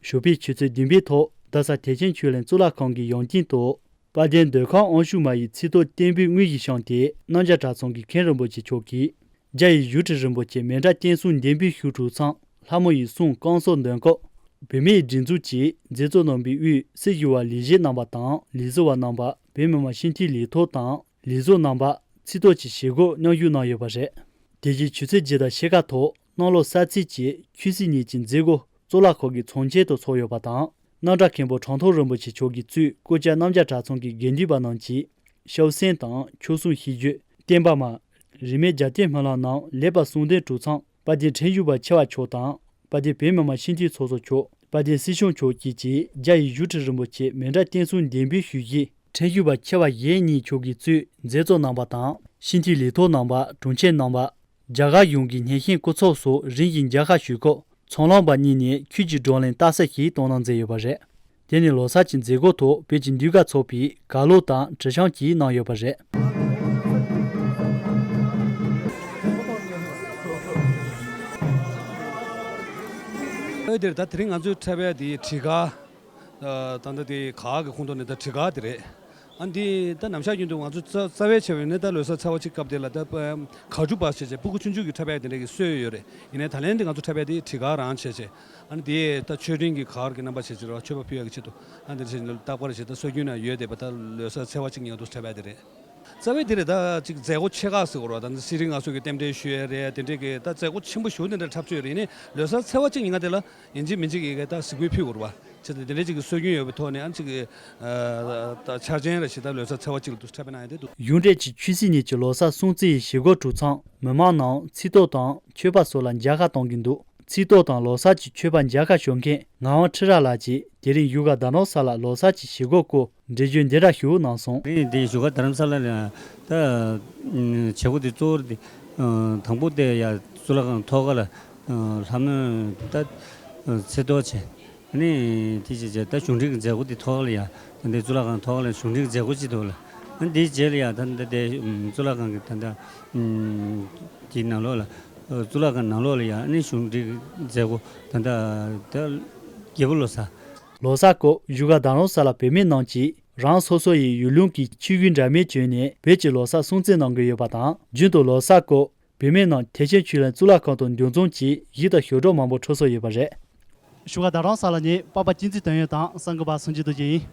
ཞོགས་པའི་ཆུ་ཚོད་བདུན་པའི་ཐོག་རྡ་ས་ཐེག་ཆེན་ཆོས་གླིང་གཙུག་ལག་ཁང་གི་ཡང་སྟེང་དུ། དཔལ་ལྡན་མདོ་ཁམས་དབང་ཕྱུག་མ་ཡི་ཚིག་ཐོ་བརྟན་པོའི་དངོས་གཞི་བཤམས་ཏེ། རྣམ་གཞག་གྲྭ་ཚང་གི་མཁན་རིན་པོ་ཆེ་མཆོག་གིས། རྒྱ་ཡི་བཞུགས་ཁྲི་རིན་པོ་ཆེ་མཎྜལ་རྟེན་གསུམ་འདོན་སྤེལ་ཞུས་གྲུབ་མཚམས། ལྷ་མོ་ཡི་གསུང་བསྐང་གསོ་འདོན་སྐབས། བུད་མེད་སྒྲིག་འཛུགས་ཀྱིས་མཛད་གཙོ་རྣམ་པའི་དབུས་སྲི་ཞུ་བ་ལས་བྱེད་རྣམ་པ་དང་ལས་བཟོ་བ་རྣམ་པ། བོད་མི་མང་སྤྱི་འཐུས་ལས་ཐོག་དང་ལས་བཟོ་རྣམ་པ། ཚིག་ཐོ་གི་བྱེད་སྒོར་མཉམ་ཞུགས་གནང་ཡོད་པ་རེད། དེ་བཞིན་ཆུ་ཚོད་བརྒྱད་དང་ཕྱེད་ཀ་ཐོག་གནམ་ལོ་གསར་ཚེས་ཀྱི་ཆོས་སྲིད་གཉིས་ཀྱི་མཛད་སྒོ་གཙུག་ལག་ཁང་གི་ཚོམས་ཆེན་དུ་ཚོགས་ཡོད་པ་དང་། རྣམ་གྲྭ་མཁན་པོ་གྲངས་ཐོ་རིན་པོ་ཆེ་མཆོག་གིས་གཙོས་སྐུ་བཅར་རྣམ་གཞག་གྲྭ་ཚང་གི་དགེ་འདུན་པ་རྣམས་ཀྱིས་ཤབ་གསང་དང་ཆོས་སྲུང་ཤིས་བརྗོད། བསྟན་པ་མ། རིས་མེད་རྒྱལ་བསྟན་སྨོན་ལམ་རྣམས་ལེགས་པར་གསུང་འདོན་གྲུབ་མཚམས། དཔལ་ལྡན་ཁྲིམས་ཞིབ་པ་ཆེ་བ་མཆོག་དང་། དཔལ་ལྡན་བོད་མི་མང་སྤྱི་འཐུས་ཚོགས་གཙོ་མཆོག་དཔལ་ལྡན་སྲིད་སྐྱོང་མཆོག་བཅས་ཀྱིས་རྒྱ་ཡི་བཞུགས་ཁྲི་རིན་པོ་ཆེ་མཎྜལ་རྟེན་གསུམ་འདོན་སྤེལ་ཞུས་རྗེས། ཁྲིམས་ཞིབ་པ་ཆེ་བ་གཞན་གཉིས་མཆོག་གིས་གཙོས་མཛད་གཙོ་རྣམ་པ་དང་། སྤྱི་འཐུས་ལས་ཐོག་རྣམ་པ། དྲུང་ཆེ་རྣམ་པ། རྒྱ་གར་གཞུང་གི་སྣེ་ཤན་སྐུ་ཚབ་སོགས་རིམ་བཞིན་མཇལ་ཁ་ཞུས་སྐབས། ཚོང་ལམ་པ་གཉིས་ནས་ཆོས་ཀྱི་བགྲོ་གླེང་རྟགས་གསལ་ཞིག་གཏོང་གནང་མཛད་ཡོད་པ་རེད། དེ་ནི་ལོ་གསར་གྱི་མཛད་སྒོ་ཐོག་བོད་ཀྱི་ཟློས་གར་ཚོགས་པས་གར་གླུ་དང་དྲི་བཤམས་ཀྱིས་གནང་ཡོད་པ་རེད། ཨོ་དེར་ད་དེ་རིང་ང་ཚོའི་འཁྲབ་པའི་དེ་བྲིས་ཀ་ད་ལྟ་དེ་ག་གི་ཁོངས་གཏོགས་ནས་ད་བྲིས་ཀ་དེ་རེད། ཨ་འདི་ད་ནམ་ཞག་རྒྱུན་དུ་ང་ཚོ་རྩ་རྩ་བའི་ཆེ་བའི་ནི་ད་ལོ་གསར་ཚེས་པ་གཅིག་སྐབས་དེ་ལ་ད་གར་ཕྲུག་པ་ཞེས་བྱས་སྤུ་གུ་ཆུང་ཆུང་གི་འཁྲབ་པའི་དེ་འདྲ་གི་སྲོལ་ཡོད་རེད། ཡིན་ནའི་ད་ལན་འདི་ང་ཚོ་འཁྲབ་པའི་དེ་བྲིས་ཀ་རང་བྱས་བྱས། ཨ་ནི་དེ་ད་མཆོད་སྤྲིན་གྱི་གར་གྱི་རྣམ་པ་བྱས་བྱས་རོགས་མཆོད་པ་ཕུལ་ཡག་གི་ཆེད་དུ་ཨ་འདི་བྱས་ནས་རྟག་པར་བྱས་ད་སྲོལ་རྒྱུན་ན་ཡོད་བསྡད་པ་ད་ལོ་གསར་ཚེས་པ་གཅིག་ཉིན་དུ་འཁྲབ་པའི་དེ་རེད། རྩ་བའི་དེ་རེད་ད་ཅིག་མཛད་སྒོ་ཆེ་ཁག་ཟེར་དགོས་རེད་བ། ད་ཚེ་རིང་ལྷ་མོ་གི་རྟེན་འབྲེལ་ཞུ་ཡས་རེད། དེ་འདྲས་ཀྱི་ད་མཛད་སྒོ་ཆེན་པོ་ཞེ་པོ་དེ་འདྲ་འཁྲབ་ཚུལ་ཡོད་རེད། ཡིན་ནའི་ལོ་གསར་ཚེས་པ་གཅིག་ཉིན་ག་དེ་ལ་ཡིན་གཅིག་མིན་གཅིག་གི་ད་གཟིགས་འབུལ་ཕུལ་དགོས་རེད་བ། བྱས་ཙང་དེ་འདྲས་ཅིག་གི་སྲོལ་རྒྱུན་ཡོད་པའི་ཐོག་ནས་ཨ་ནི་ཅིག་གི་ད་འཆར་ཅན་རེ་ཞིག་ད་ལོ་གསར་ཚེས་པ་གཅིག་ལ་འདུག་འཁྲབ་པའི་ནང་ཡང་དེ་འདུག་གཞུང་འབྲེལ་གྱི་ཆོས་སྲིད་གཉིས་ཀྱི་ལོ་གསར་སྲུང་བརྩི་ཡི་བྱེད་སྒོ་གྲུབ་མཚམས་མི་མང་རྣམས་ཚིག་ཐོ་དང་མཆོད་པ་སོགས་ལ་མཇལ་ཁ་གཏོང་གི་འདུག་ཚིག་ཐོ་དང་ལོ་གསར་གྱི་མཆོད་པ་མཇལ་ཁ་ཞུ་མཁན་ངག་དབང་ཁྲི་རལ་ལགས་ཀྱིས་དེ་རིང་བཞུགས་སྒར་རྡ་རམ་ས་ལར་ལོ་གསར་གྱི་བྱེད་སྒོ་སྐོར་འགྲེལ་བརྗོད་འདི་འདྲ་ཞིག་གནང་སོང་། ངས་འདི་བཞུགས་སྒར་རྡ་རམ་ས་ལ་ལ་ད་བྱེད་སྒོ་འདི་གཙོ་བོར་འདི་དང་པོ་དེ་ཡ་གཙུག་ལག་ཁང་ཐོག་ཁ་ལ་ལྷ་མོས་ད་ཚེས་གཏོར་བྱས། ཨ་ནི་དེ་བྱས་བྱས་ད་གཞུང་འབྲེལ་གྱི་མཛད་སྒོ་འདི་ཐོག་ལ་ཡ་ད་འདི་གཙུག་ལག་ཁང་ཐོག་ལ་གཞུང་འབྲེལ་གྱི་མཛད་སྒོ་ཅིག་འདུག་ལ། ཨ་ནི་དེའི་རྗེས་ལ་ཡ་ད་ད་དེ་གཙུག་ལག་ཁང་གི་ད་ད་དེའི་ནང་ལོགས་ལ་གཙུག་ལག་ཁང་ནང་ལོགས་ལ་ཡ་ཨ་ནི་གཞུང་འབྲེལ་གྱི་མཛད་སྒོ་ད་ད་ད་རྒྱལ་པོ་ལོ་གསར། ལོ་གསར་སྐབས་བཞུགས་སྒར་རྡ་རམ་ས་ལ་བོད་མི་རྣམས་ཀྱིས་རང་སོ་སོ་ཡི་ཡུལ་ལུང་གི་ཆོས་བརྒྱུད་འདྲ་མིན་བྱོན་ནས་བོད་ཀྱི་ལོ་གསར་སྲུང་བརྩི་གནང་གི་ཡོད་པ་དང་། རྒྱུན་དུ་ལོ་གསར་སྐབས་བོད་མི་རྣམས་ཐེག་ཆེན་ཆོས་གླིང་གཙུག་ལག་ཁང་དུ་འདུ་འཛོམས་ཀྱིས་གཞས་དང་ཞབས་བྲོ་མང་པོ་འཁྲབ་སྲོལ་ཡོད་པ་རེད། བཞུགས་སྒར་རྡ་རམ་ས་ལ་ནས་པ་ཕ་བསྟན་འཛིན་དོན་ཡོད་དང་གསར་འགོད་པ་སངས་རྒྱས་རྡོ་རྗེ་ཡིན།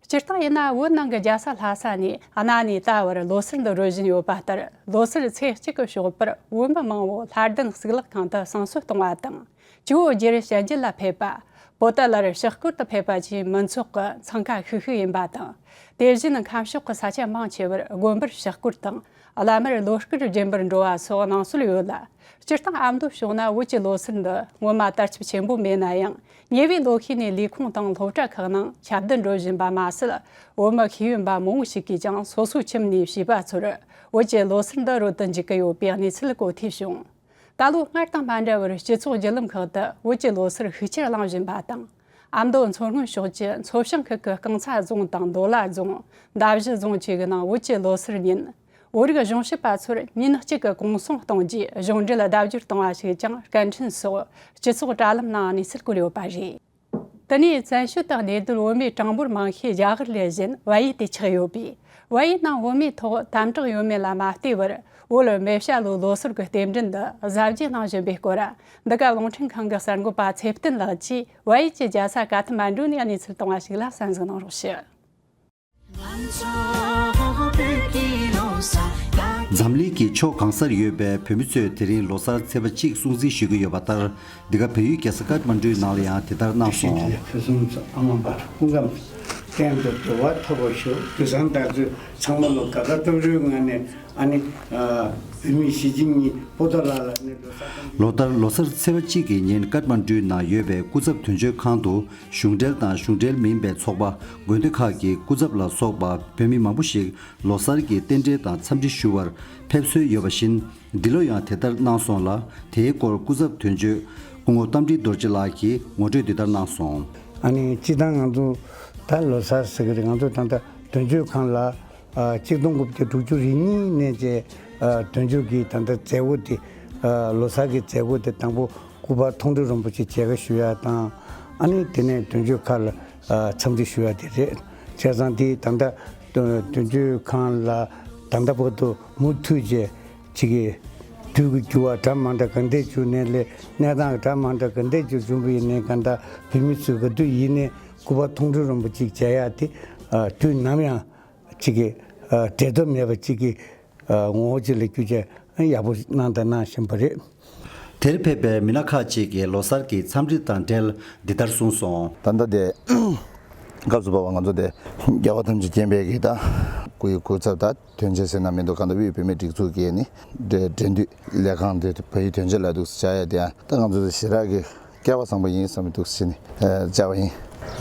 སྤྱིར་བཏང་ཡིན་ན་བོད་ནང་གི་རྒྱལ་ས་ལྷ་ས་ནས་གནའ་ནས་ད་བར་ལོ་སར་འདི་རོལ་བཞིན་ཡོད་པ་ལྟར། ལོ་སར་ཚེས་གཅིག་གི་ཞོགས་པར་བོད་མི་མང་བོ་ལྷ་ལྡན་གཙུག་ལག་ཁང་དུ་བསང་གསོལ་གཏོང་བ་དང་། ཇོ་བོ་རྗེ་རི་བཤད་རྒྱུད་ལ་ཕེབས་པ། པོ་ཏཱ་ལར་ཕྱག་སྐོར་དུ་ཕེབས་པ་བཅས་མི་ཚོགས་ཀྱི་འཚང་ཁ་ཤིག་ཤིག་ཡིན་པ་དང་། དེ་བཞིན་ཁམས་ཕྱོགས་ཀྱི་ས་ཆ་མང་ཆེ་བར་དགོན་པར་ཕྱག་སྐོར་དང་། བླ་མར་ལོ་སྐོར་སྦྱིན་པར་འགྲོ་བ་སོགས་གནང་སྲོལ་ཡོད་ལ། སྤྱིར་བཏང་ཨ་མདོ་ཕྱོགས་ན་བོད་ཀྱི་ལོ་སར་འདི་སྔོན་མ་དར་ཁྱབ་ཆེན་པོ་མེད་ན་ཡང་། ཉེ་བའི་ལོ་ཤས་ནས་ལས་ཁུངས་དང་སློབ་གྲྭ་ཁག་ནང་ཁྱབ་གདལ་འགྲོ་བཞིན་པ་མ་ཟད། བོད་མི་ཤེས་ཡོན་པ་མང་བོ་ཞིག་གིས་ཀྱང་སོ་སོའི་ཁྱིམ་ནས་བྱིས་པ་ཚོར་བོད་ཀྱི་ལོ་སར་འདི་རོལ་དུ་འཇུག་གི་ཡོད་པའི་གནས་ཚུལ་གོ་ཐོས་བྱུང་། ད་ལོ་སྔར་དང་མ་འདྲ་བར་སྤྱི་ཚོགས་བརྒྱུད་ལམ་ཁག་ཏུ་བོད་ཀྱི་ལོ་སར་ཤུགས་ཆེར་གླེང་བཞིན་པ་དང་། ཨ་མདོ་མཚོ་སྔོན་ཕྱོགས་ཀྱི་མཚོ་བྱང་ཁུལ་གྱི་རྐང་ཚ་རྫོང་དང་མདོ་ལ་རྫོང་། མདའ་བཞི་རྫོང་བཅས་ཀྱི་ནང་བོད་ཀྱི་ལོ་སར་ཉིན། བོད་རིགས་གཞུང་ཞབས་པ་ཚོར་ཉིན་གཅིག་གི་གུང་སེང་གཏོང་རྒྱུའི་གཞུང་འབྲེལ་ལྡབ་འགྱུར་བཏང་བ་ཞིག་ཀྱང་སྐད་འཕྲིན་སོགས་སྤྱི་ཚོགས་དྲ་ལམ་ནང་གནས་ཚུལ་བཀོད་ཡོད་པ་རེད། དེ་ནས་བཙན་བྱོལ་དུ་གནས་སྡོད་བོད་མི་གྲངས་འབོར་མང་ཤོས་རྒྱ་གར་ལས་གཞན་བལ་ཡུལ་དུ་ཆགས་ཡོད་པས། བལ་ཡུལ་ནང་བོད་མིའི་ཐོག་དམ་དྲག་ཡོད་མེད་ལ་མ་ལྟོས་པར། བོད་མེ་བྱ་ལོའི་ལོ་སར་གྱི་རྟེན་འབྲེལ་འདི་གཟབ་རྒྱས་གནང་བཞིན་པའི་སྐོར། འདི་ག་རླུང་འཕྲིན་ཁང་གི་གསར་འགོད་པ་ཚེ་བརྟན་ལགས་ཀྱིས་བལ་ཡུལ་གྱི་རྒྱལ་ས་ཀ་ཐ་མན་གྲུ་ནས་གནས་ཚུལ་བཏང་བ་ཞིག་ལ་གསན་གཟིགས་གནང་རོགས་ཞུ། འཛམ་གླིང་གི་ཕྱོགས་གང་སར་ཡོད་པའི་བོད་མི་ཚོས་དེ་རིང་ལོ་གསར་ཚེས་པ་གཅིག་སྲུང་བརྩི་ཞུ་གི་ཡོད་པ་ལྟར། འདི་ག་བལ་ཡུལ་རྒྱལ་ས་ཀཏ་མན་གྲུའི་ནང་ལ་ཡང་དེ་ལྟར་གནང་སོང་། ཕུན་སུམ་ཚོགས་ཨ་མ་འབར་སྐུ་ཁམས་བརྟན་དུ་འགྲོ་བ་ཐོབ་པར་ཤོག་དུས་སང་ད་ཚོད་ཚང་མ་ལོ་དགའ་དགའ་སྤྲོ་སྤྲོའི་ངང་ནས་ཨ་ནི་བོད་མི་གཞིས་བྱེས་གཉིས་པོ་ཏཱ་ལ་ལ་ནས་ལོ་གསར་གཏོང་། ལོ་ལྟར་ལོ་གསར་ཚེས་པ་གཅིག་གི་ཉིན་ཀཏ་མན་གྲུའི་ནང་ཡོད་པའི་སྐུ་ཚབ་དོན་གཅོད་ཁང་དུ། གཞུང་འབྲེལ་དང་གཞུང་འབྲེལ་མིན་པའི་ཚོགས་པ། དགོན་སྡེ་ཁག་གི་སྐུ་ཚབ་ལ་སོགས་པ་བོད་མི་མང་པོ་ཞིག་ལོ་གསར་གྱི་རྟེན་འབྲེལ་དང་འཚམས་འདྲི་ཞུ་བར་ཕེབས་སྲོལ་ཡོད་པ་བཞིན། འདི་ལོ་ཡང་དེ་ལྟར་གནང་སོང་ལ། དེའི་སྐོར་སྐུ་ཚབ་དོན་གཅོད་སྐུ་ངོ་རྟ་མགྲིན་རྡོ་རྗེ་ལགས་ཀྱིས་ངོ་སྤྲོད་འདི་ལྟར་གནང་སོང་། ཨ་ནི་སྤྱིར་བཏང་ང་ཚོ་ ད་ལོ་གསར་ཟེར་གི་རེད། ང་ཚོ་ད་ལྟ་དོན་གཅོད་ཁང་ལ་ཨ་གཅིག་སྟོང་དགུ་བརྒྱ་དྲུག་ཅུ་རེ་གཉིས་ནས་བཅས་ཨ་དོན་གཅོད་ཀྱི་ད་ལྟ་མཛད་སྒོ་དེ་ཨ་ལོ་གསར་གྱི་མཛད་སྒོ་དེ་དང་པོ་སྐུ་པར་མཐོང་གྲོལ་རིན་པོ་ཆེ་མཇལ་ཁ་ཞུ་ཡ་དང་། ཨ་ནི་དེ་ནས་དོན་གཅོད་ཁང་ལ་ཨ་འཚམས་འདྲི་ཞུ་ཡ་དེ་རེད། བྱས་ཙང་དེ་ད་ལྟ་དོན་དོན་གཅོད་ཁང་ལ་ད་ལྟ་བར་དུ་མུ་མཐུད་བྱས་ཅིག་གི་དུས་ཀྱི་འགྱུར་བ་འདྲ་མ་འདྲ་ག་འདྲས་བྱུང་ནས་ལས་གནས་སྟངས་འདྲ་མ་འདྲ་ག་འདྲས་ཅིག་བྱུང་བ་ཡིན་ནའི་ག་འདྲ་བོད་མི་ཚོས་ག་དུས་ཡིན་ནའི་སྐུ་པར་མཐོང་གྲོལ་རིན་པོ་ཆེ་མཇལ་ཡ་དེ་ཨ་དུས་ནམ་ཡང་ཅིག་གི་ཨ་བྲལ་འདོད་མེད་པ་ཅིག་གི་ཨ་ངོ་བོ་ཅིག་ལ་འགྱུར་བྱས་ཡག་པོ་གནང་དང་གནང་བཞིན་པ་རེད། དེར་ཕེབས་པའི་མི་སྣ་ཁག་ཅིག་གིས་ལོ་གསར་གྱི་འཚམས་འདྲི་དང་འབྲེལ་འདི་ལྟར་གསུངས་སོང་། ད་ལྟ་དེ་སྐབས་སུ་བབས་པ་ང་ཚོ་དེ་རྒྱལ་བ་ཐམས་ཅད་མཁྱེན་པའི་གི་ད་སྐུ་ཡི་སྐུ་ཚབ་ད་དོན་ཆེན་ཟེར་ན་མི་འདུག་གང་ལྟར་དབུས་བོད་མིའི་སྒྲིག་འཛུགས་ཀྱི་ནི་འབྲེལ་འབྲེལ་མཐུད་ལས་ཁང་དེ་བལ་ཡུལ་དོན་གཅོད་ལ་འདུག་བྱ་ཡ་དེ་ཡང་ད་ང་ཚོ་དེ་ཞེ་དྲག་གི་སྐལ་བ་བཟང་པོ་ཡིན་བསམ་མི་འདུག་ཟེར་ནས་བཅར་བ་ཡིན།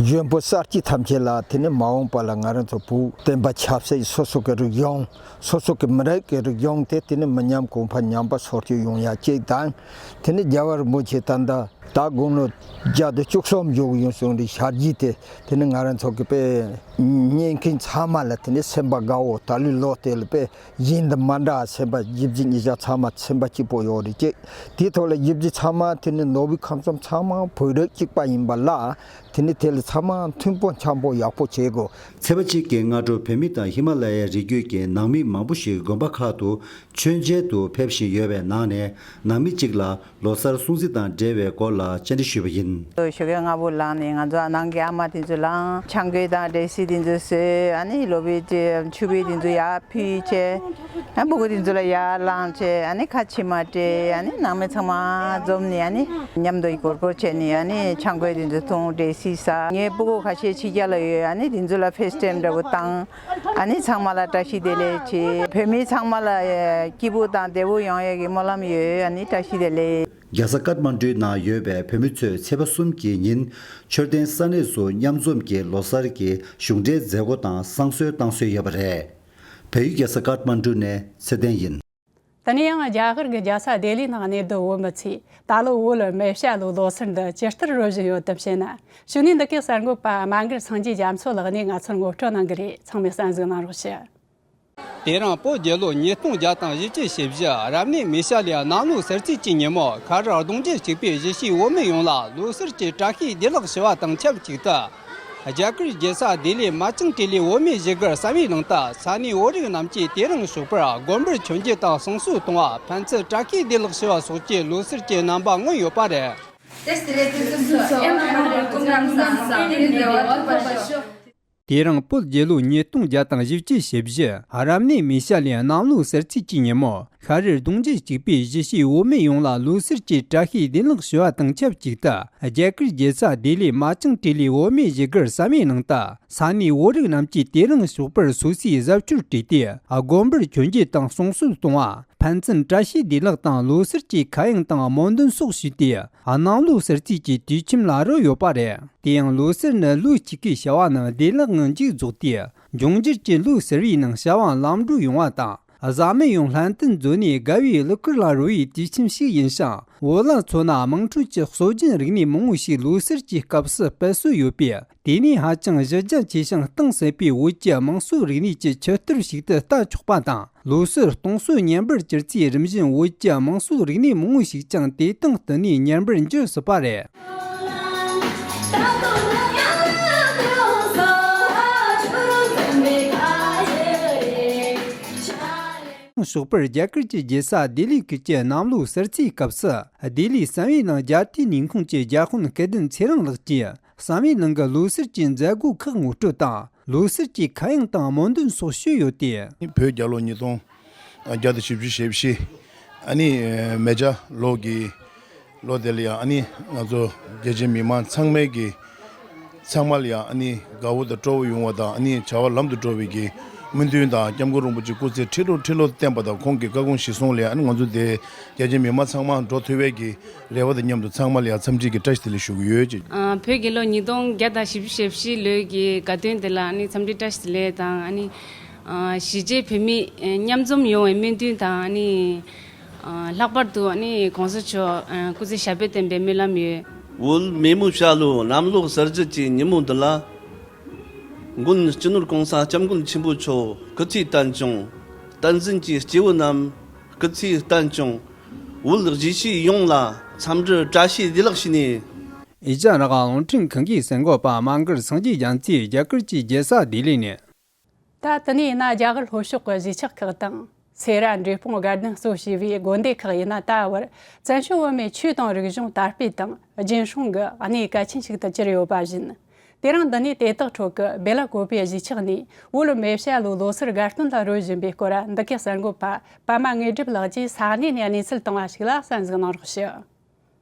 འཇོན་པོ་གསར་སྐྱེས་ཐམས་ཅད་ལ་དེ་ནི་མ་འོངས་པ་ལ་ང་རང་ཚོ་བོད་བསྟན་པ་ཆབ་སྲིད་སོ་སོ་གི་རིག་གཞུང་སོ་སོ་གི་མི་རིགས་ཀྱི་རིག་གཞུང་དེ་དེ་ནི་མི་ཉམས་གོང་འཕེལ་ཉམས་པ་སོར་ཆུད་ཡོང་ཡ་གཅིག་དང་། དེ་ནི་རྒྱལ་བ་རིན་པོ་ཆེ་ད་ལྟ་ད་དགུང་ལོ་བརྒྱ་དང་བཅུ་གསུམ་བཞུགས་ཡོང་བྱུང་རིགས་ཤར་རྒྱས་དེ་དེ་ནི་ང་རང་ཚོ་གི་དཔེ་ཉན་མཁན་ཚང་མ་ལ་དེ་ནི་སེམས་པ་དགའ་བོ་ད་ལོའི་ལོ་དེ་ལ་དཔེ་གཞན་དང་མ་འདྲ་སེམས་པ་བཞི་བརྒྱ་ཉིས་བརྒྱ་ཚང་མ་སེམས་པ་གཅིག་པོ་ཡོད་རེད་ཅེས། དེའི་ཐོག་ལ་བཞི་བརྒྱ་ཚང་མ་དེ་ནི་ནོར་བུའི་ཁམས་གསུམ་ཚང་མ་བོད་རིགས་གཅིག་པ་ཡིན་པ་ལ་དེ་ནི་དེ་ལ་ཚང་མ་མཐུན་པོ་འཆམ་པོ་ཡག་པོ་བྱེད་དགོས། ཚེས་པ་གཅིག་གི་སྔ་དྲོ་བོད་མི་དང་ཧི་མ་ལ་ཡའི་རི་རྒྱུད་ཀྱི་ནང་མི་མང་པོ་ཞིག་དགོན་པ་ཁག་ཏུ་མཆོད་མཇལ་དུ་ཕེབས་བཞིན་ཡོད་པའི་ནང་ནས་ནང་མི་གཅིག་ལ་ལོ་གསར་སྲུང་བརྩི་དང་འབྲེལ་བའི་སྐོར་ལ་བཅར་འདྲི་ཞུས་པ་ཡིན། ཞོགས་ཀས་སྔ་པོ་ལངས་ནས་ང་ཚོ་ནང་གི་ཨ་མ་དེ་ཚོ་ལའང་ཆང་གོས་དང་འབྲས་སིལ་དེ་ཚོ་བཟོས། ཨ་ནི་ལོ་པའི་ཆུ་བེ་དེ་ཚོ་ཡར་ཕུལ་བྱས། ཨ་སྤུ་གུ་དེ་ཚོ་ལ་ཡར་ལངས་བྱས། ཨ་ནི་ཁ་ཕྱེ་མར་སྤྲད། ཨ་ནི་ནང་མི་ཚང་མ་འཛོམས་ནས་ཨ་ནི་མཉམ་དུ་སྒོར་སྒོར་བྱས་ནས་ཨ་ནི་ཆང་གོས་དེ་ཚོ་འཐུང་། འབྲས་སིལ་ཟ། ངའི་སྤུ་གུ་ཁ་ཤས་ཕྱི་རྒྱལ་ལ་ཡོད། ཨ་ནི་དེ་ཚོ་ལ་ཕེས་ཊེམ་འདྲ་པོ་བཏང་། ཨ་ནི་ཚང་མ་ལ་བཀྲ་ཤིས་བདེ་ལེགས་བྱེད། བོད་མི་ཚང་མ་ལ་སྐྱིད་པོ་དང་བདེ་པོ་ཡོང་ཡས་ཀྱི་སྨོན་ལམ་ཡོད། ཨ་ནི་བཀྲ་ཤིས་བདེ་ལེགས། རྒྱལ་ས་ཀཏ་མན་ཌུའི་ནང་ཡོད་པའི་བོད་མི་ཚོས་ཚེས་པ་གསུམ་གྱི་ཉིན་མཆོད་རྟེན་ས་གནས་སུ་མཉམ་འཛོམས་ཀྱིས་ལོ་གསར་གྱི་གཞུང་འབྲེལ་མཛད་སྒོ་དང་བསང་གསོལ་བཏང་སྲོལ་ཡོད་པ་རེད། བལ་ཡུལ་རྒྱལ་ས་ཀཏ་མན་ཌུ་ནས་ཚེ་བརྟན་ཡིན། དེ་ནས་ཡང་རྒྱ་གར་གྱི་རྒྱལ་ས་ལྡི་ལིའི་ནང་གནས་སྡོད་བོད་མི་ཚོས་ད་ལོ་བོད་ལ་མེ་བྱ་ལོའི་ལོ་གསར་འདི་ཇི་ལྟར་རོལ་བཞིན་ཡོད་དམ་ཞེ་ན། གཞུག་ནས་འདི་གའི་གསར་འགོད་པ་དམན་སྒར་སངས་རྒྱས་རྒྱ་མཚོ་ལགས་ནས་ང་ཚོར་ངོ་སྤྲོད་གནང་གི་རེད། ཚང་མས་གསན་གཟིགས་གནང་རོགས་ཞུ། དེ་རིང་བོད་རྒྱལ་ལོ་ཉིས་སྟོང་བརྒྱ་དང་བཞི་བཅུ་ཞེ་བཞི་རབ་གནས་མེ་བྱ་ལོའི་གནམ་ལོའི་ཟེར་ཚེས་ཀྱི་ཉིན་མོ་ཤར་རི་གདོང་བཞི་གཅིག་པའི་གཞིས་བྱེས་བོད་མི་ཡོངས་ལ་ལོ་གསར་གྱི་བཀྲ་ཤིས་བདེ་ལེགས་ཞུ་བ་དང་ཆབས་ཅིག་ཏུ། རྒྱ་གར་རྒྱལ་ས་ལྡི་ལི་མ་ཅང་ཏི་ལི་བོད་མིའི་གཞིས་སྒར་བསམ་ཡས་གླིང་དུ་ས་གནས་བོད་རིགས་རྣམས་ཀྱིས་དེ་རིང་ཞོགས་པར་དགོན་པར་མཆོད་མཇལ་དང་བསང་གསོལ་གཏོང་བ། ཕན་ཚུན་བཀྲ་ཤིས་བདེ་ལེགས་ཞུ་བ་སོགས་ཀྱི་ལོ་གསར་གྱི་རྣམ་པ་མངོན་ཡོད་པ་རེད། དེ་རིང་བོད་རྒྱལ་ལོ་ཉིས་སྟོང་བརྒྱ་དང་བཞི་བཅུ་ཞེ་བཞི་རབ་གནས་མེ་བྱ་ལོའི་གནམ་ལོའི་ཟེར་ཚེས་ཀྱི་ཉིན་མོ་ཤར་རི་གདོང་བཞི་གཅིག་པའི་གཞིས་བྱེས་བོད་མི་ཡོངས་ལ་ལོ་གསར་གྱི་བཀྲ་ཤིས་བདེ་ལེགས་ཞུ་བ་དང་ཆབས་ཅིག་ཏུ། རྒྱ་གར་རྒྱལ་ས་ལྡི་ལི་མ་ཅང་ཏི་ལི་བོད་མིའི་གཞིས་སྒར་བསམ་ཡས་གླིང་དུ་ས་གནས་བོད་རིགས་རྣམས་ཀྱིས་དེ་རིང་ཞོགས་པར་སོ་སོའི་གཟབ་མཆོར་གྲས་ཏེ་དགོན་པར་མཆོད་མཇལ་དང་བསང་གསོལ་གཏོང་བ། ཕན་ཚུན་བཀྲ་ཤིས་བདེ་ལེགས་དང་ལོ་གསར་གྱི་ཁ་གཡང་དང་སྨོན་འདུན་སོགས་ཞུས་ཏེ། གནམ་ལོ་ཟེར་ཚེས་ཀྱི་དུས་ཁྱིམ་ལ་རོལ་ཡོད་པ་རེད། དེ་ཡང་ལོ་གསར་ནི་ལོ་གཅིག་གི་བྱ་བ་རྣམས་བདེ་བླག་ངང་མཇུག་རྫོགས་ཏེ། འབྱུང་འགྱུར་གྱི་ལོ་གསར་བའི་ནང་བྱ་བ་ལམ་འགྲོ་ཡོང་བ་དང་། བཟའ་མི་ཡོངས་ལྷན་སྟོན་མཛོད་ནས་དགའ་བའི་གླུ་གར་ལ་རོལ་བའི་དུས་ཁྱིམ་ཞིག་ཡིན་ཞིང་། བོད་ལ་མཚོན་ན་དམངས་ཁྲོད་ཀྱི་སྲོལ་རྒྱུན་རིག་གནས་མང་བོ་ཞིག་ལོ་གསར་གྱི་སྐབས་སུ་སྤེལ་སྲོལ་ཡོད་པས། དེ་ནི་ཧ་ཅང་གཞི་རྒྱ་ཆེ་ཞིང་གཏིང་ཟབ་པའི་བོད་ཀྱི་དམངས་སྲོལ་རིག་གནས་ཀྱི་ཆུ་གཏེར་ཞིག་ཏུ་ལྟ་ཆོག་པ་དང་། ལོ་གསར་གཏོང་སྲོལ་ཉམས་པར་གྱུར་ཚེ། རིམ་བཞིན་བོད་ཀྱི་དམངས་སྲོལ་རིག་གནས་མང་བོ་ཞིག་ཀྱང་དེ་དང་བསྟུན་ནས་ཉམས་པར་འགྱུར་སྲིད་པ་རེད། ཞོགས་པར་རྒྱ་གར་གྱི་རྒྱལ་ས་ལྡི་ལི་ཁུལ་གྱི་གནམ་ལོ་གསར་ཚེས་སྐབས་སུ། ལྡི་ལིའི་བསམ་ཡས་གླིང་རྒྱལ་དུས་ལས་ཁུངས་ཀྱི་རྒྱལ་དཔོན་སྐལ་ལྡན་ཚེ་རིང་ལགས་ཀྱིས། བསམ་ཡས་གླིང་གི་ལོ་གསར་གྱི་མཛད་སྒོ་ཁག་ངོ་སྤྲོད་དང་། ལོ་གསར་གྱི་ཁ་གཡང་དང་སྨོན་འདུན་སོགས་ཞུས་ཡོད་དེ། བོད་རྒྱལ་ལོ་ཉིས་སྟོང་བརྒྱ་དང་བཞི་བཅུ་ཞེ་བཞི། ཨ་ནི་མེ་བྱ་ལོ་གི་ལོ་དེ་ལ་ཡང་ཨ་ནི་ང་ཚོ་རྒྱལ་སྤྱིའི་མི་མང་ཚང་མས་ཀྱི་ཚང་མ་ལ་ཡང་ཨ་ནི་དགའ་བོ་དང་སྤྲོ་བོ་ཡོང་བ་དང་། ཨ་ནི་བྱ་བ་ལམ་དུ་འགྲོ་བའི་གི་སྨོན་འདུན་དང་། སྐྱབས་མགོན་རིན་པོ་ཆེ་སྐུ་ཚེ་ཁྲི་ལོ་ཁྲི་ལོ་བརྟན་པ་དང་། ཁོང་གི་བཀའ་དགོངས་གཞིར་བཟུང་ལ་ཡང་ཨ་ནི་ང་ཚོ་དེ་རྒྱལ་སྤྱིའི་མི་མང་ཚང་མ་འགྲོ་ཐུབ་པའི་གི་རེ་བ་དང་མཉམ་དུ་ཚང་མ་ལ་ཡང་འཚམས་འདྲི་གི་བཀྲ་ཤིས་བདེ་ལེགས་ཞུ་གི་ཡོད་ཅེས། ཨ། བོད་རྒྱལ་ལོ་ཉིས་སྟོང་བརྒྱ་དང་བཞི་བཅུ་ཞེ་བཞི་ལོའི་གི་དགའ་སྟོན་དེ་ལ་ཨ་ནི་འཚམས་འདྲི་བཀྲ་ཤིས་བདེ་ལེགས་དང་། ཨ་ནི་ཨ་གཞིས་བྱེས་བོད་མི་མཉམ་འཛོམས་ཡོང་བའི་སྨོན་འདུན་དང་། ཨ་ནི་ཨ་ལྷག་པར་དུ་ཨ་ནི་༸གོང་ས་མཆོག་ཨ་སྐུ་ཚེ་ཞབས་པད་བརྟན་པའི་སྨོན་ལམ་ཡོད། བོད་མི་མང་བྱ་ལོ་གནམ་ལོ་གསར་བརྗེ་གི་ཉིན་མོ་འདི་ལ། མགོན་སྤྱི་ནོར་༸གོང་ས་༸སྐྱབས་མགོན་ཆེན་པོ་མཆོག་སྐུ་ཚེ་བརྟན་ཅིང་། བསྟན་འཛིན་གྱི་སྐྱེས་བུ་རྣམས་སྐུ་ཚེ་བརྟན་ཅིང་། བོད་གཞིས་བྱེས་ཡོངས་ལ་འཚམས་འདྲི་བཀྲ་ཤིས་བདེ་ལེགས་ཞུས་ནས། ཨེ་ཤ་ཡ་རང་དབང་རླུང་འཕྲིན་ཁང་གི་གསར་འགོད་པ་དམངས་སྒར་སངས་རྒྱས་རྒྱ་མཚོས་རྒྱ་གར་གྱི་རྒྱལ་ས་ལྡི་ལི་ནས། ད་དེ་ནས་ཡིན་ན་རྒྱ་གར་ལྷོ་ཕྱོགས་ཀྱི་གཞིས་ཆགས་ཁག་དང་སེ་ར་འབྲས་སྤུངས་དགའ་ལྡན་གཙོ་བྱས་པའི་དགོན་སྡེ་ཁག་ཡིན་ན། ད་བར་བཙན་བྱོལ་བོད་མིའི་ཆོས་དང་རིག་གཞུང་དར་སྤེལ་དང་རྒྱུན་སྲུང་གི་གནས་གལ་ཆེན་ཞིག་ཏུ་གྱུར་ཡོད་པ་བཞིན། དེ་རིང་འདི་ནས་དེ་དག་ཁྲོད་ཀྱི་སྦེ་ལ་ཀོ་པའི་གཞིས་ཆགས་ནས་བོད་མེ་བྱ་ལོའི་ལོ་གསར་དགའ་སྟོན་ལ་རོལ་བཞིན་པའི་སྐོར། འདི་གའི་གསར་འགོད་པ་པདྨ་དངོས་གྲུབ་ལགས་ཀྱིས་ས་གནས་ནས་གནས་ཚུལ་བཏང་བ་ཞིག་ལ་གསན་གཟིགས་གནང་རོགས་ཞུ།